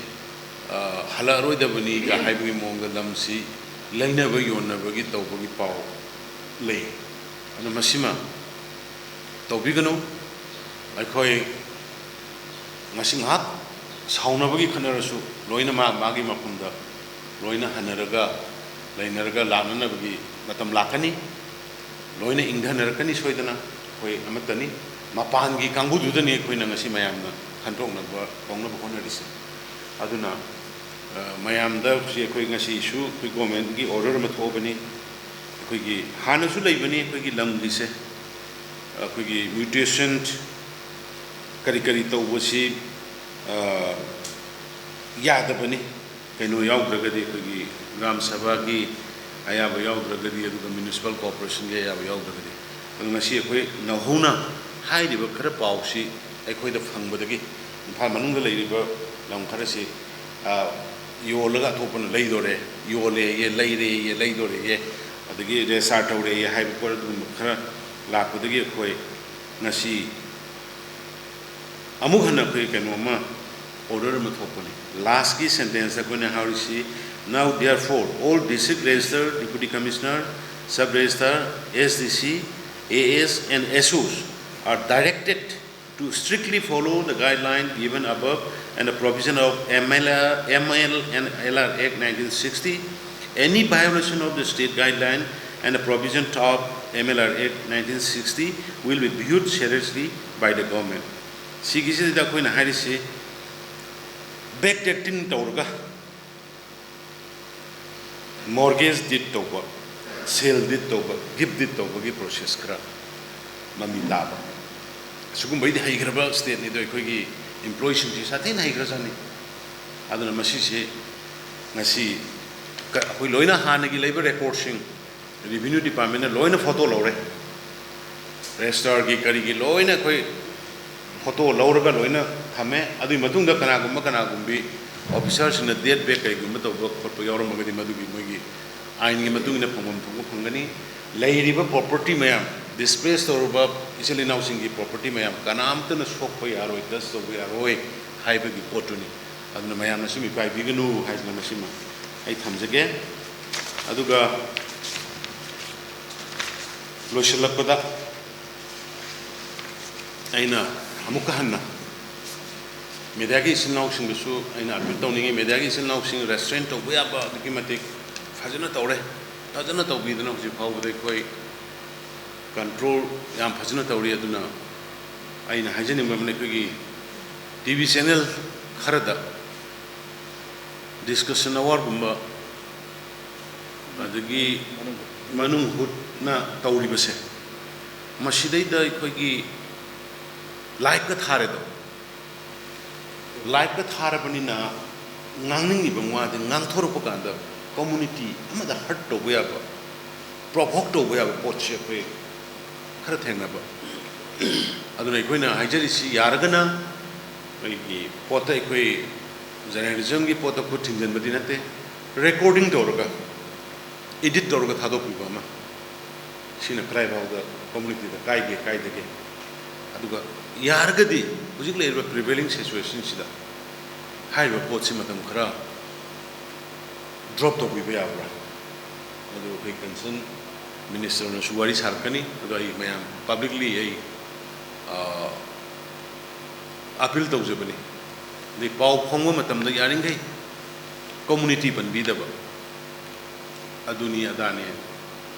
ꯑ, ꯍꯜꯂꯛꯑꯔꯣꯏꯗꯕꯅꯤꯒ ꯍꯥꯏꯕꯒꯤ ꯃꯑꯣꯡꯗ ꯂꯝꯁꯤ ꯂꯩꯅꯕ ꯌꯣꯟꯅꯕꯒꯤ ꯇꯧꯕꯒꯤ ꯄꯥꯎ ꯂꯩ꯫ ꯑꯗꯨꯅ ꯃꯁꯤꯃ ꯇꯧꯕꯤꯒꯅꯨ꯫ ꯑꯩꯈꯣꯏ ꯉꯁꯤ ꯉꯥꯏꯍꯥꯛ ꯁꯥꯎꯅꯕꯒꯤ ꯈꯠꯅꯔꯁꯨ, ꯂꯣꯏꯅ ꯃꯥ ꯃꯥꯒꯤ ꯃꯐꯝꯗ ꯂꯣꯏꯅ ꯍꯟꯅꯔꯒ ꯂꯩꯅꯔꯒ ꯂꯥꯛꯅꯅꯕꯒꯤ ꯃꯇꯝ ꯂꯥꯛꯀꯅꯤ꯫ ꯂꯣꯏꯅ ꯏꯪꯊꯅꯔꯛꯀꯅꯤ ꯁꯣꯏꯗꯅ꯫ ꯑꯩꯈꯣꯏ ꯑꯃꯠꯇꯅꯤ꯫ ꯃꯄꯥꯟꯒꯤ ꯀꯥꯡꯕꯨꯗꯨꯗꯅꯤ ꯑꯩꯈꯣꯏꯅ ꯉꯁꯤ ꯃꯌꯥꯝꯅ ꯈꯟꯗꯣꯛꯅꯕ ꯇꯧꯅꯕ ꯍꯣꯠꯅꯔꯤꯁꯦ꯫ ꯑꯗꯨꯅ, ꯑ, ꯃꯌꯥꯝꯗ ꯍꯧꯖꯤꯛ ꯑꯩꯈꯣꯏ ꯉꯁꯤꯁꯨ ꯑꯩꯈꯣꯏ governmentꯀꯤ order ꯑꯃ ꯊꯣꯛꯑꯕꯅꯤ꯫ ꯑꯩꯈꯣꯏꯒꯤ ꯍꯥꯟꯅꯁꯨ ꯂꯩꯕꯅꯤ ꯑꯩꯈꯣꯏꯒꯤ ꯂꯝꯒꯤꯁꯦ꯫ ꯑꯩꯈꯣꯏꯒꯤ mutation ꯀꯔꯤ ꯀꯔꯤ ꯇꯧꯕꯁꯤ, ꯑ, ꯌꯥꯗꯕꯅꯤ꯫ ꯀꯩꯅꯣ ꯌꯥꯎꯗ꯭ꯔꯒꯗꯤ, ꯑꯩꯈꯣꯏꯒꯤ ꯒ꯭ꯔꯥꯝ ꯁꯚꯥꯒꯤ ꯑꯌꯥꯕ ꯌꯥꯎꯗ꯭ꯔꯒꯗꯤ, ꯑꯗꯨꯒ municipal corporationꯒꯤ ꯑꯌꯥꯕ ꯌꯥꯎꯗ꯭ꯔꯒꯗꯤ꯫ ꯑꯗꯨ ꯉꯁꯤ ꯑꯩꯈꯣꯏ ꯅꯧꯍꯧꯅ ꯍꯥꯏꯔꯤꯕ ꯈꯔ ꯄꯥꯎꯁꯤ ꯑꯩꯈꯣꯏꯗ ꯐꯪꯕꯗꯒꯤ ꯏꯝꯐꯥꯜ ꯃꯅꯨꯡꯗ ꯂꯩꯔꯤꯕ ꯂꯝ ꯈꯔꯁꯤ, ꯑ, ꯌꯣꯜꯂꯒ ꯑꯇꯣꯞꯄꯅ ꯂꯩꯗꯣꯔꯦ, ꯌꯣꯜꯂꯦꯌꯦ, ꯂꯩꯔꯦꯌꯦ, ꯂꯩꯗꯣꯔꯦꯌꯦ, ꯑꯗꯒꯤ ꯔꯦꯖꯤꯁꯇꯥꯔ ꯇꯧꯔꯦꯌꯦ ꯍꯥꯏꯕ ꯄꯣꯠ ꯑꯗꯨꯒꯨꯝꯕ ꯈꯔ ꯂꯥꯛꯄꯗꯒꯤ ꯑꯩꯈꯣꯏ ꯉꯁꯤ ꯑꯃꯨꯛ ꯍꯟꯅ ꯑꯩꯈꯣꯏ ꯀꯩꯅꯣꯝꯃ, ꯑꯣꯔꯗꯔ ꯑꯃ ꯊꯣꯛꯄꯅꯤ꯫ ꯂꯥꯁꯀꯤ ꯁꯦꯟꯇꯦꯟꯁꯇ ꯑꯩꯈꯣꯏꯅ ꯍꯥꯏꯔꯤꯁꯤ, "Now therefore all district registered deputy commissioner, sub registered, S D C, A S and S Os are directed to strictly follow the guideline given above and the provision of M L R, M L and L R Act nineteen sixty. Any violation of the state guideline and the provision of M L R Act nineteen sixty will be viewed seriously by the government." ꯁꯤꯒꯤꯁꯤꯗ ꯑꯩꯈꯣꯏꯅ ꯍꯥꯏꯔꯤꯁꯤ, bag dating ꯇꯧꯔꯒ ꯃꯣꯔꯒꯦꯖ diet ꯇꯧꯕ, ꯁꯦꯜ diet ꯇꯧꯕ, ꯒꯤꯐ diet ꯇꯧꯕꯒꯤ process ꯈꯔ ꯃꯃꯤ ꯇꯥꯕ, ꯁꯤꯒꯨꯝꯕꯩꯗꯤ ꯍꯩꯈ꯭ꯔꯕ ꯁ꯭ꯇꯦꯠꯅꯤ꯫ ꯑꯗꯣ ꯑꯩꯈꯣꯏꯒꯤ ꯏꯝꯄ꯭ꯂꯣꯌꯤꯁꯤꯡꯁꯤ ꯁꯥꯊꯤꯅ ꯍꯩꯈ꯭ꯔꯖꯥꯠꯅꯤ꯫ ꯑꯗꯨꯅ ꯃꯁꯤꯁꯦ ꯉꯁꯤ ꯀ-, ꯑꯩꯈꯣꯏ ꯂꯣꯏꯅ ꯍꯥꯟꯅꯒꯤ ꯂꯩꯕ ꯔꯦꯀꯣꯔꯠꯁꯤꯡ, ꯔꯦꯚꯤꯅ꯭ꯌꯨ ꯗꯤꯄꯥꯔꯠꯃꯦꯟꯅ ꯂꯣꯏꯅ ꯐꯣꯇꯣ ꯂꯧꯔꯦ, ꯔꯦꯖꯤꯁꯇꯥꯔꯒꯤ ꯀꯔꯤꯒꯤ ꯂꯣꯏꯅ ꯑꯩꯈꯣꯏ ꯐꯣꯇꯣ ꯂꯧꯔꯒ ꯂꯣꯏꯅ ꯊꯝꯃꯦ꯫ ꯑꯗꯨꯒꯤ ꯃꯇꯨꯡꯗ ꯀꯅꯥꯒꯨꯝꯕ ꯀꯅꯥꯒꯨꯝꯕꯤ ꯑꯣꯐꯤꯁꯥꯔꯁꯤꯡꯅ ꯗꯦꯠ ꯕꯦꯛ ꯀꯔꯤꯒꯨꯝꯕ ꯇꯧꯕ ꯈꯣꯠꯄ ꯌꯥꯎꯔꯝꯃꯒꯗꯤ ꯃꯗꯨꯒꯤ ꯃꯣꯏꯒꯤ ꯑꯥꯏꯟꯒꯤ ꯃꯇꯨꯡ ꯏꯟꯅ ꯐꯪꯐꯝ ꯊꯣꯛꯄ ꯐꯪꯒꯅꯤ꯫ ꯂꯩꯔꯤꯕ ꯄ꯭ꯔꯣꯄꯔꯇꯤ ꯃꯌꯥꯝ, ꯗꯤꯁꯄ꯭ꯂꯦꯁ ꯇꯧꯔꯕ ꯏꯆꯤꯜ ꯏꯅꯥꯎꯁꯤꯡꯒꯤ ꯄ꯭ꯔꯣꯄꯔꯇꯤ ꯃꯌꯥꯝ ꯀꯅꯥꯝꯇꯅ ꯁꯣꯛꯄ ꯌꯥꯔꯣꯏ, ꯇꯆ ꯇꯧꯕ ꯌꯥꯔꯣꯏ ꯍꯥꯏꯕꯒꯤ ꯄꯣꯠꯇꯨꯅꯤ꯫ ꯑꯗꯨꯅ ꯃꯌꯥꯝꯅꯁꯨ ꯃꯤꯄꯥꯏꯕꯤꯒꯅꯨ ꯍꯥꯏꯗꯅ ꯃꯁꯤꯃ ꯑꯩ ꯊꯝꯖꯒꯦ꯫ ꯑꯗꯨꯒ ꯂꯣꯏꯁꯤꯜꯂꯛꯄꯗ ꯑꯩꯅ ꯑꯃꯨꯛꯀ ꯍꯟꯅ ꯃꯦꯗꯤꯌꯥꯒꯤ ꯏꯆꯤꯜ ꯏꯅꯥꯎꯁꯤꯡꯗꯁꯨ ꯑꯩꯅ ꯑꯄꯤꯜ ꯇꯧꯅꯤꯡꯉꯤ꯫ ꯃꯦꯗꯤꯌꯥꯒꯤ ꯏꯆꯤꯜ ꯏꯅꯥꯎꯁꯤꯡ ꯔꯦꯁꯇ꯭ꯔꯦꯟ ꯇꯧꯕ ꯌꯥꯕ ꯑꯗꯨꯛꯀꯤ ꯃꯇꯤꯛ ꯐꯖꯅ ꯇꯧꯔꯦ꯫ ꯐꯖꯅ ꯇꯧꯕꯤꯗꯅ ꯍꯧꯖꯤꯛ ꯐꯥꯎꯕꯗ ꯑꯩꯈꯣꯏ ꯀꯟꯇ꯭ꯔꯣꯜ ꯌꯥꯝ ꯐꯖꯅ ꯇꯧꯔꯤ꯫ ꯑꯗꯨꯅ ꯑꯩꯅ ꯍꯥꯏꯖꯅꯤꯡꯕ ꯑꯃꯅ, ꯑꯩꯈꯣꯏꯒꯤ ꯇꯤ ꯚꯤ ꯆꯦꯅꯦꯜ ꯈꯔꯗ ꯗꯤꯁꯀꯁꯟ ꯑꯋꯥꯔꯒꯨꯝꯕ ꯑꯗꯒꯤ ꯃꯅꯨꯡ ꯍꯨꯠꯅ ꯇꯧꯔꯤꯕꯁꯦ, ꯃꯁꯤꯗꯩꯗ ꯑꯩꯈꯣꯏꯒꯤ ꯂꯥꯏꯞꯀ ꯊꯥꯔꯦꯗꯣ, ꯂꯥꯏꯞꯀ ꯊꯥꯔꯕꯅꯤꯅ ꯉꯥꯡꯅꯤꯡꯉꯤꯕ ꯋꯥꯗꯤ ꯉꯥꯡꯊꯣꯔꯛꯄ ꯀꯥꯟꯗ ꯀꯝꯃꯨꯅꯤꯇꯤ ꯑꯃꯗ ꯍꯔꯠ ꯇꯧꯕ ꯌꯥꯕ, ꯄ꯭ꯔꯣꯚꯣꯛ ꯇꯧꯕ ꯌꯥꯕ ꯄꯣꯠꯁꯦ ꯑꯩꯈꯣꯏ ꯈꯔ ꯊꯦꯡꯅꯕ꯫ ꯑꯗꯨꯅ ꯑꯩꯈꯣꯏꯅ ꯍꯥꯏꯖꯔꯤꯁꯤ, ꯌꯥꯔꯒꯅ ꯑꯩꯈꯣꯏꯒꯤ ꯄꯣꯠꯇ, ꯑꯩꯈꯣꯏ ꯖꯔꯅꯦꯂꯤꯖꯝꯒꯤ ꯄꯣꯠꯇ ꯈꯨꯠ ꯊꯤꯡꯖꯤꯟꯕꯗꯤ ꯅꯠꯇꯦ, ꯔꯦꯀꯣꯔꯗꯤꯡ ꯇꯧꯔꯒ, ꯏꯗꯤꯠ ꯇꯧꯔꯒ ꯊꯥꯗꯣꯛꯄꯤꯕ ꯑꯃ, ꯁꯤꯅ ꯀꯗꯥꯏ ꯐꯥꯎꯗ ꯀꯝꯃꯨꯅꯤꯇꯤꯗ ꯀꯥꯏꯒꯦ, ꯀꯥꯏꯗꯒꯦ, ꯑꯗꯨꯒ ꯌꯥꯔꯒꯗꯤ ꯍꯧꯖꯤꯛ ꯂꯩꯔꯤꯕ ꯄ꯭ꯔꯤꯚꯦꯂꯤꯡ ꯁꯤꯆꯨꯋꯦꯁꯟꯁꯤꯗ ꯍꯥꯏꯔꯤꯕ ꯄꯣꯠꯁꯤ ꯃꯇꯝ ꯈꯔ ꯗ꯭ꯔꯣꯞ ꯇꯧꯕꯤꯕ ꯌꯥꯕ꯭ꯔꯥ? ꯑꯗꯨ ꯑꯩꯈꯣꯏ ꯀꯟꯁꯔꯟ ꯃꯤꯅꯤꯁꯇꯔꯅꯁꯨ ꯋꯥꯔꯤ ꯁꯥꯔꯛꯀꯅꯤ꯫ ꯑꯗꯣ ꯑꯩ ꯃꯌꯥꯝ ꯄꯕ꯭ꯂꯤꯛꯂꯤ ꯑꯩ ꯑꯄꯤꯜ ꯇꯧꯖꯕꯅꯤ꯫ ꯑꯗꯩ ꯄꯥꯎ ꯐꯣꯡꯕ ꯃꯇꯝꯗ ꯌꯥꯔꯤꯈꯩ ꯀꯝꯃꯨꯅꯤꯇꯤ ꯄꯟꯕꯤꯗꯕ, ꯑꯗꯨꯅꯤ ꯑꯗꯥꯅꯦ,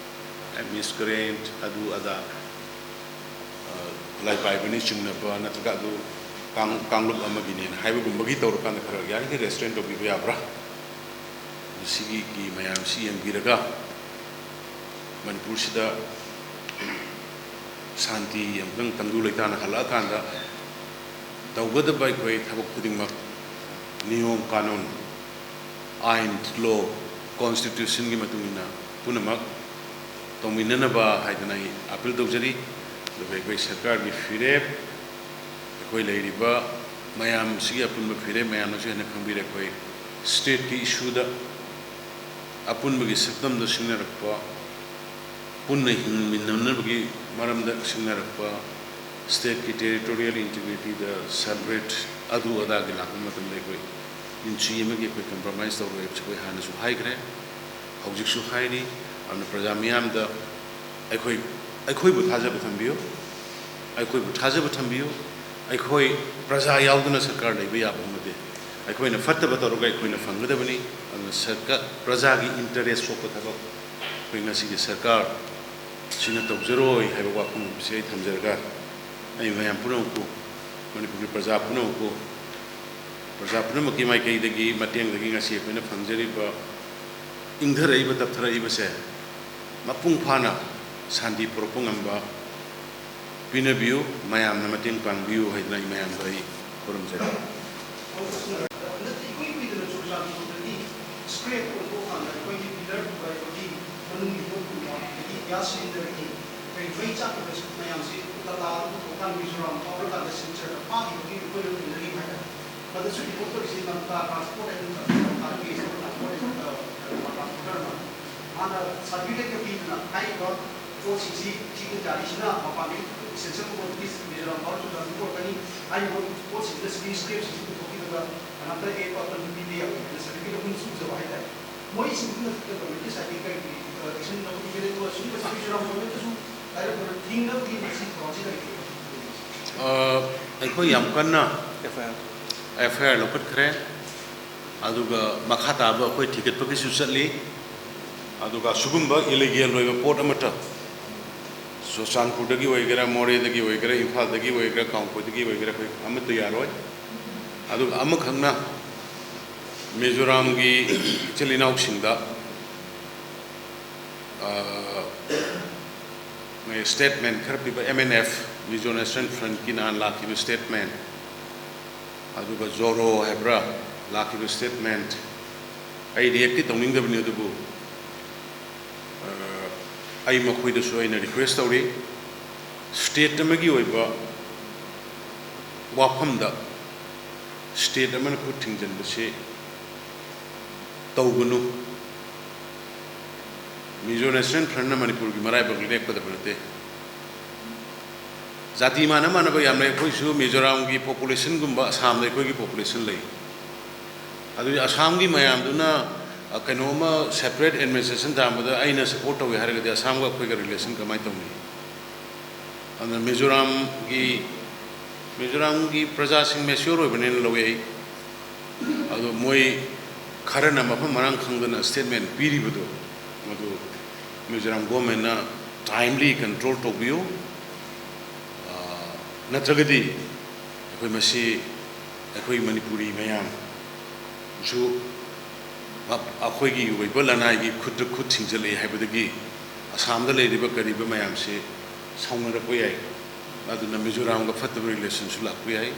ꯃꯤꯁ ꯀꯔꯦꯟ, ꯑꯗꯨ ꯑꯗꯥ, ꯈꯨꯠꯂꯥꯏ ꯄꯥꯏꯕꯅꯤ ꯆꯤꯡꯅꯕ, ꯅꯠꯇ꯭ꯔꯒ ꯑꯗꯨ ꯀꯥꯡ-, ꯀꯥꯡꯂꯨꯞ ꯑꯃꯒꯤꯅꯦꯅ ꯍꯥꯏꯕꯒꯨꯝꯕꯒꯤ ꯇꯧꯔꯀꯥꯟꯗ ꯈꯔ ꯌꯥꯔꯤꯈꯩ ꯔꯦꯁꯇ꯭ꯔꯦꯟ ꯇꯧꯕꯤꯕ ꯌꯥꯕ꯭ꯔꯥ? ꯃꯁꯤꯒꯤ ꯃꯌꯥꯝꯁꯤ ꯌꯦꯡꯕꯤꯔꯒ ꯃꯅꯤꯄꯨꯔꯁꯤꯗ ꯁꯥꯟꯇꯤ ꯑꯃꯨꯛꯇꯪ ꯇꯪꯗꯨ ꯂꯩꯇꯥꯅ ꯍꯜꯂꯛꯑꯀꯥꯟꯗ ꯇꯧꯒꯗꯕ ꯑꯩꯈꯣꯏ ꯊꯕꯛ ꯈꯨꯗꯤꯡꯃꯛ ꯅꯤꯌꯣꯝ ꯀꯥꯅꯣꯟ, ꯑꯥꯏꯟ, ꯂꯣ, ꯀꯣꯟꯁꯇꯤꯇ꯭ꯌꯨꯁꯟꯒꯤ ꯃꯇꯨꯡ ꯏꯟꯅ ꯄꯨꯝꯅꯃꯛ ꯇꯧꯃꯤꯟꯅꯅꯕ ꯍꯥꯏꯗꯅ ꯑꯩ ꯑꯄꯤꯜ ꯇꯧꯖꯔꯤ꯫ ꯑꯗꯨꯒ ꯑꯩꯈꯣꯏ ꯁꯔꯀꯥꯔꯒꯤ ꯐꯤꯔꯦꯞ, ꯑꯩꯈꯣꯏ ꯂꯩꯔꯤꯕ ꯃꯌꯥꯝꯁꯤꯒꯤ ꯑꯄꯨꯟꯕ ꯐꯤꯔꯦꯞ ꯃꯌꯥꯝꯅꯁꯨ ꯍꯦꯟꯅ ꯈꯪꯕꯤꯔꯦ꯫ ꯑꯩꯈꯣꯏ ꯁ꯭ꯇꯦꯠꯀꯤ ꯏꯁꯨꯗ ꯑꯄꯨꯟꯕꯒꯤ ꯁꯛꯇꯝꯗ ꯁꯤꯡꯅꯔꯛꯄ, ꯄꯨꯟꯅ ꯍꯤꯡꯃꯤꯟꯅꯅꯕꯒꯤ ꯃꯔꯝꯗ ꯁꯤꯡꯅꯔꯛꯄ, ꯁ꯭ꯇꯦꯠꯀꯤ ꯇꯦꯔꯤꯇꯣꯔꯤꯌꯦꯜ ꯏꯟꯇꯤꯒ꯭ꯔꯤꯇꯤꯗ ꯁꯦꯄꯔꯦꯠ ꯑꯗꯨ ꯑꯗꯥꯒꯤ ꯂꯥꯛꯄ ꯃꯇꯝꯗ ꯑꯩꯈꯣꯏ ꯏꯟꯆꯤ ꯑꯃꯒꯤ ꯑꯩꯈꯣꯏ ꯀꯝꯄ꯭ꯔꯣꯃꯥꯏꯁ ꯇꯧꯔꯣꯏ ꯍꯥꯏꯕꯁꯤ ꯑꯩꯈꯣꯏ ꯍꯥꯟꯅꯁꯨ ꯍꯥꯏꯈ꯭ꯔꯦ, ꯍꯧꯖꯤꯛꯁꯨ ꯍꯥꯏꯔꯤ꯫ ꯑꯗꯨꯅ ꯄ꯭ꯔꯖꯥ ꯃꯤꯌꯥꯝꯗ ꯑꯩꯈꯣꯏ, ꯑꯩꯈꯣꯏꯕꯨ ꯊꯥꯖꯕ ꯊꯝꯕꯤꯌꯨ, ꯑꯩꯈꯣꯏꯕꯨ ꯊꯥꯖꯕ ꯊꯝꯕꯤꯌꯨ꯫ ꯑꯩꯈꯣꯏ ꯄ꯭ꯔꯖꯥ ꯌꯥꯎꯗꯅ ꯁꯔꯀꯥꯔ ꯂꯩꯕ ꯌꯥꯕ ꯅꯠꯇꯦ꯫ ꯑꯩꯈꯣꯏꯅ ꯐꯠꯇꯕ ꯇꯧꯔꯒ ꯑꯩꯈꯣꯏꯅ ꯐꯪꯒꯗꯕꯅꯤ꯫ ꯑꯗꯨꯅ ꯁꯔꯀꯥꯔ, ꯄ꯭ꯔꯖꯥꯒꯤ ꯏꯟꯇꯔꯦꯁ ꯁꯣꯛꯄ ꯊꯕꯛ ꯑꯩꯈꯣꯏ ꯉꯁꯤꯒꯤ ꯁꯔꯀꯥꯔꯁꯤꯅ ꯇꯧꯖꯔꯣꯏ ꯍꯥꯏꯕ ꯋꯥꯐꯝ ꯑꯁꯤ ꯑꯩ ꯊꯝꯖꯔꯒ, ꯑꯩ ꯃꯌꯥꯝ ꯄꯨꯝꯅꯃꯛꯄꯨ, ꯃꯅꯤꯄꯨꯔꯒꯤ ꯄ꯭ꯔꯖꯥ ꯄꯨꯝꯅꯃꯛꯄꯨ, ꯄ꯭ꯔꯖꯥ ꯄꯨꯝꯅꯃꯛꯀꯤ ꯃꯥꯏꯀꯩꯗꯒꯤ, ꯃꯇꯦꯡꯗꯒꯤ ꯉꯁꯤ ꯑꯩꯈꯣꯏꯅ ꯐꯪꯖꯔꯤꯕ ꯏꯪꯊꯔꯛꯏꯕ, ꯇꯞꯊꯔꯛꯏꯕꯁꯦ ꯃꯄꯨꯡ ꯐꯥꯅ ꯁꯥꯟꯇꯤ ꯄꯨꯔꯛꯄ ꯉꯝꯕ ꯄꯤꯅꯕꯤꯌꯨ, ꯃꯌꯥꯝꯅ ꯃꯇꯦꯡ ꯄꯥꯡꯕꯤꯌꯨ ꯍꯥꯏꯗꯅ ꯑꯩ ꯃꯌꯥꯝꯗ ꯑꯩ ꯈꯨꯔꯨꯝꯖꯔꯤ꯫ ꯍꯟꯗꯛꯇꯤ ꯏꯀꯨꯏ ꯀꯨꯏꯗꯅ ꯆꯨꯔꯆꯥꯟꯄꯨꯔꯗꯒꯤ ꯁ꯭ꯀ꯭ꯔꯦꯞ ꯑꯣꯟꯊꯣꯛꯑꯀꯥꯟꯗ ꯑꯩꯈꯣꯏꯒꯤ ꯄꯤꯂꯔ ꯊꯨꯒꯥꯏꯕꯒꯤ ꯃꯅꯨꯡꯒꯤ ꯄꯣꯠꯀꯨꯝꯕ ꯑꯗꯒꯤ ꯒ꯭ꯌꯥꯁ ꯁꯤꯂꯤꯟꯗꯔꯒꯤ ꯑꯩꯈꯣꯏ ꯃꯩ ꯆꯥꯛꯈꯤꯕ ꯃꯌꯥꯝꯁꯤ ꯇꯥꯇꯥꯗ ꯄꯨꯊꯣꯛꯀꯥꯟꯗ ꯃꯤꯖꯣꯔꯥꯝ ꯐꯥꯎꯔꯀꯥꯟꯗ ꯁꯤꯜꯆꯔꯗ ꯐꯥꯈꯤꯕꯒꯤ ꯑꯩꯈꯣꯏꯅ ꯎꯅꯔꯤ ꯍꯥꯏꯇꯥꯔꯦ꯫ ꯃꯗꯨꯁꯨ ꯔꯤꯄꯣꯔꯠ ꯇꯧꯔꯤꯁꯤ ꯂꯝꯇꯥ transport and Lamta case transporter ꯑꯃ ꯃꯥꯅ ꯁꯥꯔꯇꯤꯐꯤꯀꯦꯠꯀ ꯄꯤꯗꯅ ꯍꯥꯏꯔꯤꯕ ꯄꯣꯠꯁꯤꯡꯁꯤ ꯁꯤꯒꯤ ꯒꯥꯔꯤꯁꯤꯅ ꯃꯄꯥꯟꯗꯒꯤ ꯁꯦꯟꯁꯔ ꯄꯨꯊꯣꯛꯄꯒꯤ ꯃꯤꯖꯣꯔꯥꯝ ꯐꯥꯎꯔꯁꯨ ꯇ꯭ꯔꯥꯟꯁꯄꯣꯔꯠ ꯇꯧꯔꯛꯀꯅꯤ꯫ ꯍꯥꯏꯔꯤꯕ ꯄꯣꯠꯁꯤꯡꯁꯤꯅ ꯁꯤꯒꯤ ꯁ꯭ꯀ꯭ꯔꯦꯞꯁꯤꯡꯁꯤ ꯄꯨꯊꯣꯛꯈꯤꯕꯗ ꯀꯅꯥꯝꯇ ꯑꯦ ꯄꯤꯕ ꯌꯥꯎꯏ ꯍꯥꯏꯅ ꯁꯥꯔꯇꯤꯐꯤꯀꯦꯠ ꯑꯍꯨꯝ ꯁꯨꯖꯕ ꯍꯥꯏꯇꯥꯔꯦ꯫ ꯃꯣꯏꯁꯤꯡꯗꯨꯅ ꯒꯚꯔꯟꯃꯦꯟꯠꯀꯤ ꯁꯥꯏꯠꯇꯒꯤ ꯀꯔꯤ ꯀꯔꯤ ꯑꯦꯛꯁꯟ ꯂꯧꯈꯤꯒꯦ? ꯑꯗꯨꯒ ꯁꯤꯒꯨꯝꯕꯁꯤ ꯃꯤꯖꯣꯔꯥꯝ ꯒꯚꯔꯟꯃꯦꯟꯠꯇꯁꯨ ꯍꯥꯏꯔꯛꯄꯗ ꯊꯤꯡꯅꯕꯒꯤ ꯃꯁꯤ ꯊꯧꯔꯥꯡꯁꯤ ꯀꯔꯤ ꯀꯔꯤ? ꯑ, ꯑꯩꯈꯣꯏ ꯌꯥꯝ ꯀꯟꯅ ꯑꯦꯐ ꯑꯥꯏ ꯑꯥꯔ ꯂꯧꯈꯠꯈ꯭ꯔꯦ꯫ ꯑꯗꯨꯒ ꯃꯈꯥ ꯇꯥꯕ ꯑꯩꯈꯣꯏ ꯊꯤꯒꯠꯄꯒꯤꯁꯨ ꯆꯠꯂꯤ꯫ ꯑꯗꯨꯒ ꯁꯤꯒꯨꯝꯕ ꯏꯂꯤꯒꯦꯜ ꯑꯣꯏꯕ ꯄꯣꯠ ꯑꯃꯠꯇ ꯆꯨꯔꯆꯥꯟꯄꯨꯔꯗꯒꯤ ꯑꯣꯏꯒꯦꯔꯥ, ꯃꯣꯔꯦꯗꯒꯤ ꯑꯣꯏꯒꯦꯔꯥ, ꯏꯝꯐꯥꯜꯗꯒꯤ ꯑꯣꯏꯒꯦꯔꯥ, ꯀꯥꯡꯄꯣꯛꯄꯤꯗꯒꯤ ꯑꯣꯏꯒꯦꯔꯥ, ꯑꯩꯈꯣꯏ ꯑꯃꯠꯇ ꯌꯥꯔꯣꯏ꯫ ꯑꯗꯨꯒ ꯑꯃꯈꯛꯅ ꯃꯤꯖꯣꯔꯥꯝꯒꯤ ꯏꯆꯤꯜ ꯏꯅꯥꯎꯁꯤꯡꯗ, ꯑ, ꯃꯣꯏ ꯁ꯭ꯇꯦꯠꯃꯦꯟꯠ ꯈꯔ ꯄꯤꯕ, M N F, Mizo national ꯐ꯭ꯔꯟꯠꯀꯤ ꯅꯍꯥꯟ ꯂꯥꯛꯈꯤꯕ ꯁ꯭ꯇꯦꯠꯃꯦꯟꯠ, ꯑꯗꯨꯒ ꯖꯣꯔꯣ ꯍꯥꯏꯕ꯭ꯔꯥ ꯂꯥꯛꯈꯤꯕ ꯁ꯭ꯇꯦꯠꯃꯦꯟꯠ, ꯑꯩ ꯔꯤꯌꯦꯛꯇꯤ ꯇꯧꯅꯤꯡꯗꯕꯅꯤ, ꯑꯗꯨꯕꯨ, ꯑ, ꯑꯩ ꯃꯈꯣꯏꯗꯁꯨ ꯑꯩꯅ ꯔꯤꯀ꯭ꯋꯦꯁ ꯇꯧꯔꯤ, ꯁ꯭ꯇꯦꯠ ꯑꯃꯒꯤ ꯑꯣꯏꯕ ꯋꯥꯐꯝꯗ ꯁ꯭ꯇꯦꯠ ꯑꯃꯅ ꯈꯨꯠ ꯊꯤꯡꯖꯤꯟꯕꯁꯤ ꯇꯧꯒꯅꯨ꯫ ꯃꯤꯖꯣ ꯅꯦꯁꯅꯦꯜ ꯐ꯭ꯔꯟꯠꯅ ꯃꯅꯤꯄꯨꯔꯒꯤ ꯃꯔꯥꯏꯕꯛ ꯂꯦꯞꯀꯗꯕ ꯅꯠꯇꯦ꯫ ꯖꯥꯇꯤ ꯃꯥꯟꯅ ꯃꯥꯟꯅꯕ ꯌꯥꯝ ꯂꯩ꯫ ꯑꯩꯈꯣꯏꯁꯨ ꯃꯤꯖꯣꯔꯥꯝꯒꯤ ꯄꯣꯄꯨꯂꯦꯁꯟꯒꯨꯝꯕ ꯑꯁꯥꯝꯗ ꯑꯩꯈꯣꯏꯒꯤ ꯄꯣꯄꯨꯂꯦꯁꯟ ꯂꯩ꯫ ꯑꯗꯨꯗꯤ ꯑꯁꯥꯝꯒꯤ ꯃꯌꯥꯝꯗꯨꯅ, ꯑ, ꯀꯩꯅꯣꯝꯃ ꯁꯦꯄꯔꯦꯠ ꯑꯦꯗꯃꯤꯅꯤꯁꯇ꯭ꯔꯦꯁꯟ ꯊꯝꯕꯗ ꯑꯩꯅ ꯁꯄꯣꯔꯠ ꯇꯧꯏ ꯍꯥꯏꯔꯒꯗꯤ ꯑꯁꯥꯝꯒ ꯑꯩꯈꯣꯏꯒ ꯔꯤꯂꯦꯁꯟ ꯀꯃꯥꯏꯅ ꯇꯧꯅꯤ? ꯑꯗꯨꯅ ꯃꯤꯖꯣꯔꯥꯝꯒꯤ, ꯃꯤꯖꯣꯔꯥꯝꯒꯤ ꯄ꯭ꯔꯖꯥꯁꯤꯡ ꯃꯦꯆ꯭ꯌꯣꯔ ꯑꯣꯏꯕꯅꯦꯅ ꯂꯧꯋꯤ ꯑꯩ꯫ ꯑꯗꯣ ꯃꯣꯏ ꯈꯔꯅ ꯃꯐꯝ ꯃꯔꯥꯡ ꯈꯪꯗꯅ ꯁ꯭ꯇꯦꯠꯃꯦꯟꯠ ꯄꯤꯔꯤꯕꯗꯣ, ꯃꯗꯨ ꯃꯤꯖꯣꯔꯥꯝ ꯒꯣꯔꯃꯦꯟꯠꯅ ꯇꯥꯏꯝꯂꯤ ꯀꯟꯇ꯭ꯔꯣꯜ ꯇꯧꯕꯤꯌꯨ꯫ ꯑ, ꯅꯠꯇ꯭ꯔꯒꯗꯤ ꯑꯩꯈꯣꯏ ꯃꯁꯤ, ꯑꯩꯈꯣꯏ ꯃꯅꯤꯄꯨꯔꯤ ꯃꯌꯥꯝꯁꯨ ꯑꯩꯈꯣꯏꯒꯤ ꯑꯣꯏꯕ ꯂꯅꯥꯏꯒꯤ ꯈꯨꯠꯇ ꯈꯨꯠ ꯊꯤꯡꯖꯤꯜꯂꯛꯏ ꯍꯥꯏꯕꯗꯒꯤ ꯑꯁꯥꯝꯗ ꯂꯩꯔꯤꯕ ꯀꯔꯤꯕ ꯃꯌꯥꯝꯁꯤ ꯁꯥꯎꯅꯔꯛꯄ ꯌꯥꯏ꯫ ꯑꯗꯨꯅ ꯃꯤꯖꯣꯔꯥꯝꯒ ꯐꯠꯇꯕ ꯔꯤꯂꯦꯁꯟꯁꯨ ꯂꯥꯛꯄ ꯌꯥꯏ꯫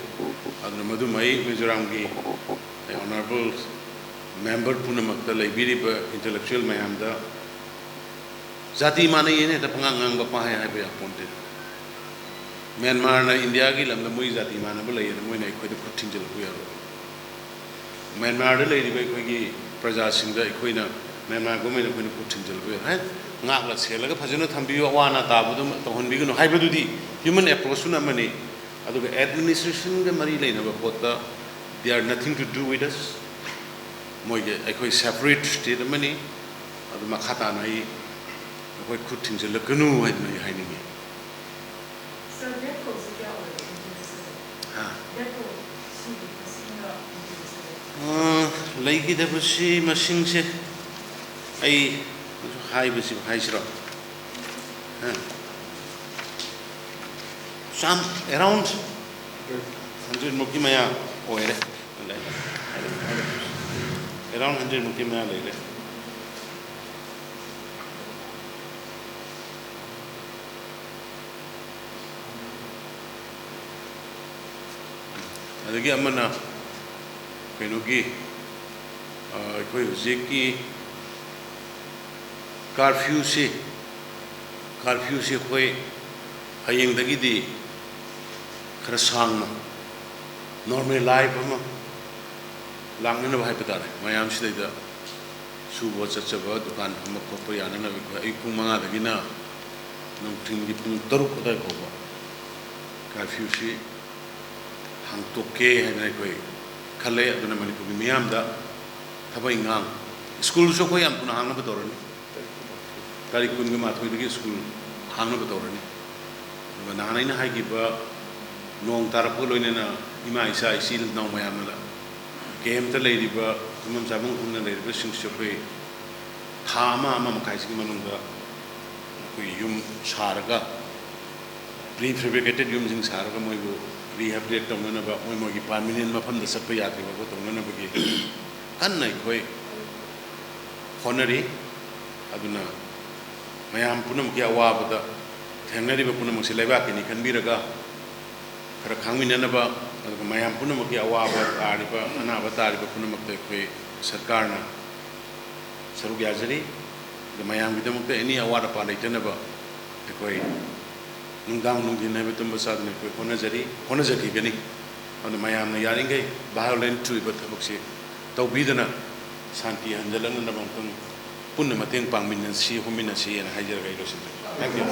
ꯑꯗꯨꯅ ꯃꯗꯨꯃ ꯑꯩ ꯃꯤꯖꯣꯔꯥꯝꯒꯤ ꯑꯣꯅꯔꯦꯕꯜ ꯃꯦꯝꯕꯔ ꯄꯨꯝꯅꯃꯛꯇ, ꯂꯩꯕꯤꯔꯤꯕ ꯏꯟꯇꯦꯂꯦꯛꯆꯨꯋꯦꯜ ꯃꯌꯥꯝꯗ ꯖꯥꯇꯤ ꯃꯥꯟꯅꯩꯌꯦꯅ ꯍꯦꯛꯇ ꯄꯉꯥꯡ ꯉꯥꯡꯕ ꯄꯪꯍꯥꯏ ꯍꯥꯏꯕ ꯌꯥꯄꯣꯟꯇꯦ꯫ ꯃ꯭ꯌꯥꯟꯃꯥꯔꯅ ꯏꯟꯗꯤꯌꯥꯒꯤ ꯂꯝꯗ ꯃꯣꯏ ꯖꯥꯇꯤ ꯃꯥꯟꯅꯕ ꯂꯩꯌꯦꯅ ꯃꯣꯏꯅ ꯑꯩꯈꯣꯏꯗ ꯈꯨꯠ ꯊꯤꯡꯖꯤꯜꯂꯛꯄ ꯌꯥꯔꯣꯏ꯫ ꯃ꯭ꯌꯥꯟꯃꯥꯔꯗ ꯂꯩꯔꯤꯕ ꯑꯩꯈꯣꯏꯒꯤ ꯄ꯭ꯔꯖꯥꯁꯤꯡꯗ ꯑꯩꯈꯣꯏꯅ, ꯃ꯭ꯌꯥꯟꯃꯥꯔ ꯒꯣꯔꯃꯦꯟꯅ ꯑꯩꯈꯣꯏꯅ ꯈꯨꯠ ꯊꯤꯡꯖꯤꯜꯂꯛꯄ ꯌꯥꯔꯣꯏ꯫ ꯍꯦ, ꯉꯥꯛꯅ ꯁꯦꯜꯂꯒ ꯐꯖꯅ ꯊꯝꯕꯤꯌꯨ, ꯑꯋꯥ ꯑꯅꯥ ꯇꯥꯕꯗꯨ ꯇꯧꯍꯟꯕꯤꯒꯅꯨ ꯍꯥꯏꯕꯗꯨꯗꯤ human approach ꯇꯨꯅ ꯑꯃꯅꯤ꯫ ꯑꯗꯨꯒ administration ꯒ ꯃꯔꯤ ꯂꯩꯅꯕ ꯄꯣꯠꯇ they are nothing to do with us꯫ ꯃꯣꯏꯒꯤ, ꯑꯩꯈꯣꯏ separate state ꯑꯃꯅꯤ꯫ ꯑꯗꯨ ꯃꯈꯥ ꯇꯥꯅ ꯑꯩ ꯑꯩꯈꯣꯏ ꯈꯨꯠ ꯊꯤꯡꯖꯤꯜꯂꯛꯀꯅꯨ ꯍꯥꯏꯗꯅ ꯑꯩ ꯍꯥꯏꯅꯤꯡꯉꯤ꯫ Sir, death toll ꯁꯤ ꯀꯌꯥ ꯑꯣꯏꯔꯒꯦ ꯏꯟꯗꯤꯌꯥꯗ, sir? ꯍꯥ? Death toll ꯁꯤꯒꯤ ꯃꯁꯤꯡꯒ ꯏꯟꯗꯤꯌꯥꯗ, sir? ꯑ, ꯂꯩꯈꯤꯗꯕꯁꯤ ꯃꯁꯤꯡꯁꯦ ꯑꯩ ꯍꯥꯏꯕꯁꯤ ꯍꯥꯏꯁꯤꯔꯣ? ꯍꯥ? ꯆꯥꯝ-, around hundred ꯃꯨꯛꯀꯤ ꯃꯌꯥ ꯑꯣꯏꯔꯦ꯫ Around hundred ꯃꯨꯛꯀꯤ ꯃꯌꯥ ꯂꯩꯔꯦ꯫ ꯑꯗꯒꯤ ꯑꯃꯅ ꯀꯩꯅꯣꯒꯤ, ꯑ, ꯑꯩꯈꯣꯏ ꯍꯧꯖꯤꯛꯀꯤ curfew ꯁꯤ, curfew ꯁꯤ ꯑꯩꯈꯣꯏ ꯍꯌꯦꯡꯗꯒꯤꯗꯤ ꯈꯔ ꯁꯥꯡꯅ normal life ꯑꯃ ꯂꯥꯛꯅꯅꯕ ꯍꯥꯏꯕ ꯇꯥꯔꯦ꯫ ꯃꯌꯥꯝ ꯁꯤꯗꯩꯗ ꯁꯨꯕ ꯆꯠꯆꯕ, ꯗꯨꯀꯥꯟ ꯐꯝꯕ ꯈꯣꯠꯄ ꯌꯥꯅꯅꯕ ꯑꯩꯈꯣꯏ ꯑꯌꯨꯛ ꯄꯨꯡ ꯃꯉꯥꯗꯒꯤꯅ ꯅꯨꯡꯊꯤꯜꯒꯤ ꯄꯨꯡ ꯇꯔꯨꯛ ꯑꯗꯨꯋꯥꯏ ꯐꯥꯎꯕ curfew ꯁꯤ ꯍꯥꯡꯇꯣꯛꯀꯦ ꯍꯥꯏꯅ ꯑꯩꯈꯣꯏ ꯈꯜꯂꯦ꯫ ꯑꯗꯨꯅ ꯃꯅꯤꯄꯨꯔꯒꯤ ꯃꯤꯌꯥꯝꯗ ꯊꯕꯛ ꯏꯪꯈꯥꯡ, school ꯁꯨ ꯑꯩꯈꯣꯏ ꯌꯥꯝ ꯊꯨꯅ ꯍꯥꯡꯅꯕ ꯇꯧꯔꯅꯤ꯫ ꯇꯥꯔꯤꯛ ꯀꯨꯟꯒ ꯃꯥꯊꯣꯏꯗꯒꯤ school ꯍꯥꯡꯅꯕ ꯇꯧꯔꯅꯤ꯫ ꯑꯗꯨꯒ ꯅꯍꯥꯟ ꯑꯩꯅ ꯍꯥꯏꯈꯤꯕ ꯅꯣꯡ ꯇꯥꯔꯛꯄꯒ ꯂꯣꯏꯅꯅ ꯏꯃꯥ ꯏꯆꯥ ꯏꯆꯤꯜ ꯏꯅꯥꯎ ꯃꯌꯥꯝꯅ camp ꯇ ꯂꯩꯔꯤꯕ ꯇꯨꯝꯐꯝ ꯆꯥꯐꯝ ꯈꯪꯗꯅ ꯂꯩꯔꯤꯕꯁꯤꯡꯁꯤ ꯑꯩꯈꯣꯏ ꯊꯥ ꯑꯃ, ꯑꯃ ꯃꯈꯥꯏꯁꯤꯒꯤ ꯃꯅꯨꯡꯗ ꯑꯩꯈꯣꯏ ꯌꯨꯝ ꯁꯥꯔꯒ, prefabricated ꯌꯨꯝꯁꯤꯡ ꯁꯥꯔꯒ ꯃꯣꯏꯕꯨ rehabilitate ꯇꯧꯅꯅꯕ, ꯃꯣꯏ ꯃꯣꯏꯒꯤ permanent ꯃꯐꯝꯗ ꯆꯠꯄ ꯌꯥꯗ꯭ꯔꯤꯕ ꯐꯥꯎꯕ ꯇꯧꯅꯅꯕꯒꯤ ꯀꯟꯅ ꯑꯩꯈꯣꯏ ꯍꯣꯠꯅꯔꯤ꯫ ꯑꯗꯨꯅ ꯃꯌꯥꯝ ꯄꯨꯝꯅꯃꯛꯀꯤ ꯑꯋꯥꯕꯗ ꯊꯦꯡꯅꯔꯤꯕ ꯄꯨꯝꯅꯃꯛꯁꯤ ꯂꯩꯕꯥꯛꯀꯤꯅꯤ ꯈꯟꯕꯤꯔꯒ ꯈꯔ ꯈꯥꯡꯃꯤꯟꯅꯅꯕ, ꯑꯗꯨꯒ ꯃꯌꯥꯝ ꯄꯨꯝꯅꯃꯛꯀꯤ ꯑꯋꯥꯕ ꯇꯥꯔꯤꯕ, ꯑꯅꯥꯕ ꯇꯥꯔꯤꯕ ꯄꯨꯝꯅꯃꯛꯇ ꯑꯩꯈꯣꯏ ꯁꯔꯀꯥꯔꯅ ꯁꯔꯨꯛ ꯌꯥꯖꯔꯤ꯫ ꯑꯗ ꯃꯌꯥꯝꯒꯤꯗꯃꯛꯇ ꯑꯦꯅꯤ ꯑꯋꯥꯠ ꯑꯄꯥ ꯂꯩꯇꯅꯕ ꯑꯩꯈꯣꯏ ꯅꯨꯡꯗꯥꯡ ꯅꯨꯡꯊꯤꯟ ꯍꯥꯏꯕ ꯇꯨꯝꯕ ꯆꯥꯗꯅ ꯑꯩꯈꯣꯏ ꯍꯣꯠꯅꯖꯔꯤ, ꯍꯣꯠꯅꯖꯈꯤꯒꯅꯤ꯫ ꯑꯗꯨꯅ ꯃꯌꯥꯝꯅ ꯌꯥꯔꯤꯈꯩ violent ꯑꯣꯏꯕ ꯊꯕꯛꯁꯤ ꯇꯧꯕꯤꯗꯅ ꯁꯥꯟꯇꯤ ꯍꯟꯖꯤꯜꯂꯛꯅꯅꯕ ꯑꯃꯨꯛꯇꯪ ꯄꯨꯟꯅ ꯃꯇꯦꯡ ꯄꯥꯡꯃꯤꯟꯅꯁꯤ, ꯍꯣꯠꯃꯤꯟꯅꯁꯤ ꯍꯥꯏꯅ ꯍꯥꯏꯖꯔꯒ ꯑꯩ ꯂꯣꯏꯁꯤꯟꯖꯔꯦ꯫ Thank you.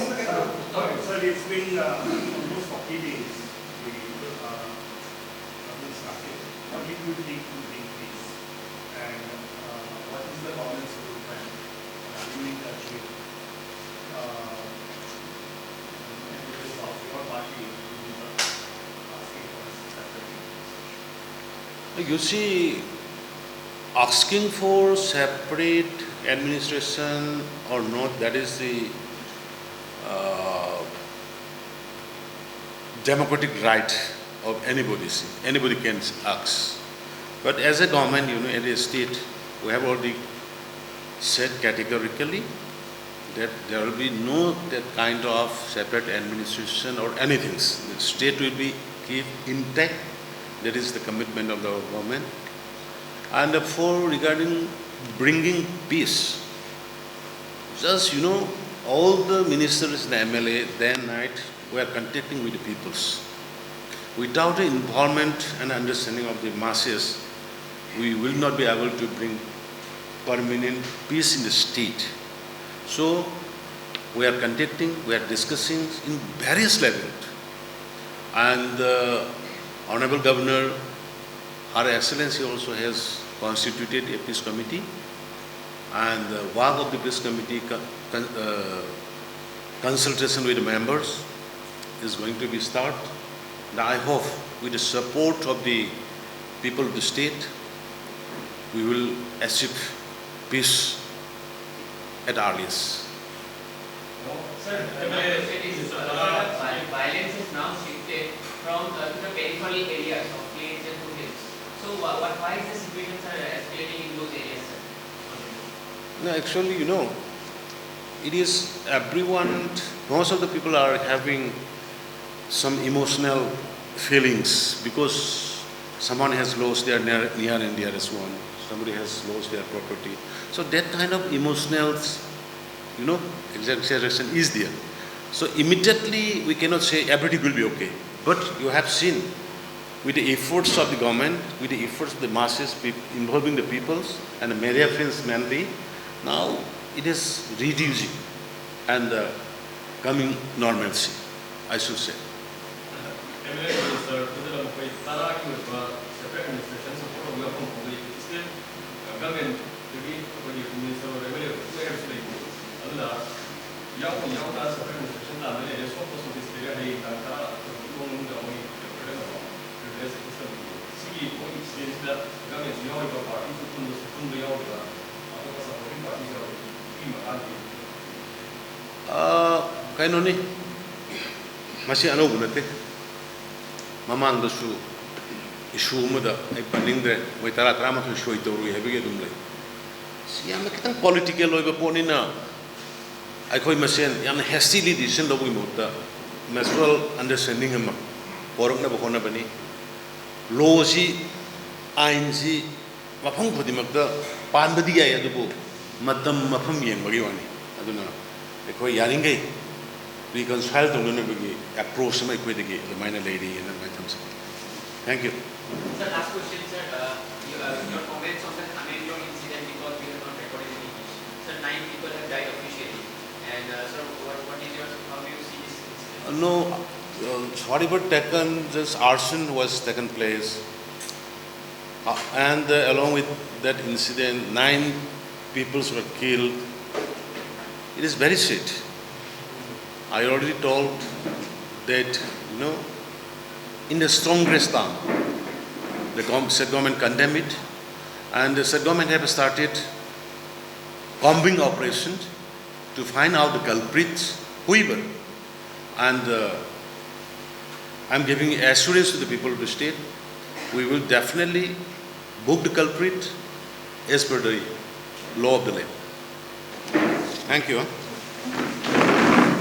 Sir, it's been uh, almost forty days. The uh, government started. What did you think to bring this? And uh, what is the government's roadmap? Are you in touch with uh, members of your party who are asking for a separate administration? You see, asking for separate administration or not, that is the uh, democratic right of anybody. Anybody can ask. But as a government, you know, as a state, we have already said categorically that there will be no that kind of separate administration or anything. The state will be keep intact. That is the commitment of the government. And for regarding bringing peace, just, you know, all the ministers and M L A, day and night, we are contacting with the peoples. Without the involvement and understanding of the masses, we will not be able to bring permanent peace in the state. So, we are contacting, we are discussing in various levels. And the Honorable Governor, Her Excellency also has constituted a peace committee, and the work of the peace committee con- con- uh, consultation with the members is going to be start. And I hope with the support of the people of the state, we will achieve peace at earliest. Sir, my question is, uh, vi- violence is now shifted from uh, to the peripheral areas of plains and foothills. So, wha- what, why is the situation, sir, escalating in those areas, sir? No, actually, you know, it is everyone, most of the people are having some emotional feelings because someone has lost their near, near and dearest one, somebody has lost their property. So that kind of emotional You know, exaggeration is there. So immediately we cannot say everything will be okay. But you have seen, with the efforts of the government, with the efforts of the masses, peop- involving the peoples and the media friends mainly, now it is reducing and uh, coming normalcy, I should say. Cabinet Minister ꯈꯨꯗꯤꯡꯃꯛ ꯃꯈꯣꯏ ꯇꯔꯥꯒꯤ ꯑꯣꯏꯕ separate administration support ꯇꯧꯕ ꯌꯥꯐꯝ ꯈꯪꯗꯦ꯫ Still, government ꯗꯒꯤ ꯑꯩꯈꯣꯏꯒꯤ minister ꯑꯣꯏꯔꯒ ꯂꯩꯕ ꯍꯥꯏꯕꯁꯨ ꯂꯩꯀꯣ꯫ ꯑꯗꯨꯅ ꯌꯥꯎꯕ ꯌꯥꯎꯗ separate administration ꯇꯥꯟꯅ ꯂꯩꯔꯦ꯫ ꯁꯣꯛꯄ ꯁꯣꯛꯄ ꯁꯤꯗꯒꯤ ꯍꯌꯦꯡ ꯇꯥꯡ ꯇꯔꯥ ꯏꯃꯨꯡ ꯃꯅꯨꯡꯗ ꯃꯣꯏ ꯀꯩꯅꯣ ꯇꯧꯕ replace ꯇꯧꯕ꯫ ꯁꯤꯒꯤ ꯃꯣꯏꯒꯤ stageꯁꯤꯗ governmentꯁꯨ ꯌꯥꯎꯔꯤꯕ, partyꯁꯨ ꯄꯨꯟꯕꯁꯨ ꯄꯨꯟꯕ ꯌꯥꯎꯔꯤꯕ, ꯑꯇꯣꯞꯄ supporting partyꯁꯨ ꯌꯥꯎꯔꯤꯕ꯫ ꯁꯤꯒꯤ ꯃꯇꯥꯡꯗꯤ ꯑꯥ, ꯀꯩꯅꯣꯅꯤ, ꯃꯁꯤ ꯑꯅꯧꯕ ꯅꯠꯇꯦ꯫ ꯃꯃꯥꯡꯗꯁꯨ issue ꯑꯃꯗ ꯑꯩ ꯄꯟꯅꯤꯡꯗ꯭ꯔꯦ, ꯃꯣꯏ ꯇꯔꯥ ꯇꯔꯥꯃꯥꯊꯣꯏ ꯁꯣꯏ ꯇꯧꯔꯨꯏ ꯍꯥꯏꯕꯒꯤ ꯑꯗꯨꯝ ꯂꯩ꯫ ꯁꯤ ꯌꯥꯝꯅ ꯈꯤꯇꯪ political ꯑꯣꯏꯕ ꯄꯣꯠꯅꯤꯅ ꯑꯩꯈꯣꯏ ꯃꯁꯦꯟ ꯌꯥꯝꯅ hastily decision ꯂꯧꯕꯒꯤ ꯃꯍꯨꯠꯇ mutual understanding ꯑꯃ ꯄꯣꯔꯛꯅꯕ ꯍꯣꯠꯅꯕꯅꯤ꯫ Lawꯁꯤ, ꯑꯥꯏꯟꯁꯤ ꯃꯐꯝ ꯈꯨꯗꯤꯡꯃꯛꯇ ꯄꯥꯟꯕꯗꯤ ꯌꯥꯏ, ꯑꯗꯨꯕꯨ ꯃꯇꯝ ꯃꯐꯝ ꯌꯦꯡꯕꯒꯤ ꯋꯥꯅꯤ꯫ ꯑꯗꯨꯅ ꯑꯩꯈꯣꯏ ꯌꯥꯔꯤꯈꯩ reconcile ꯇꯧꯅꯅꯕꯒꯤ approach ꯑꯃ ꯑꯩꯈꯣꯏꯗꯒꯤ ꯑꯗꯨꯃꯥꯏꯅ ꯂꯩꯔꯤꯑꯅ ꯑꯗꯨꯃꯥꯏꯅ ꯊꯝꯖꯒꯦ꯫ Thank you. Sir, last question, sir. Uh, you, uh, your comments on the Khamenlong incident, because we have not recorded any. Sir, nine people have died officially. And, uh, sir, what, what is your, how do you see this incident? No, uh, whatever taken, this arson was taken place. Uh, and uh, along with that incident, nine peoples were killed. It is very sad. I already told that, you know, in the strongest term, the gov- said government condemned it, and the said government have started combing operations to find out the culprits, whoever. And uh, I'm giving assurance to the people of the state, we will definitely book the culprit as per the law of the land. Thank you. Huh?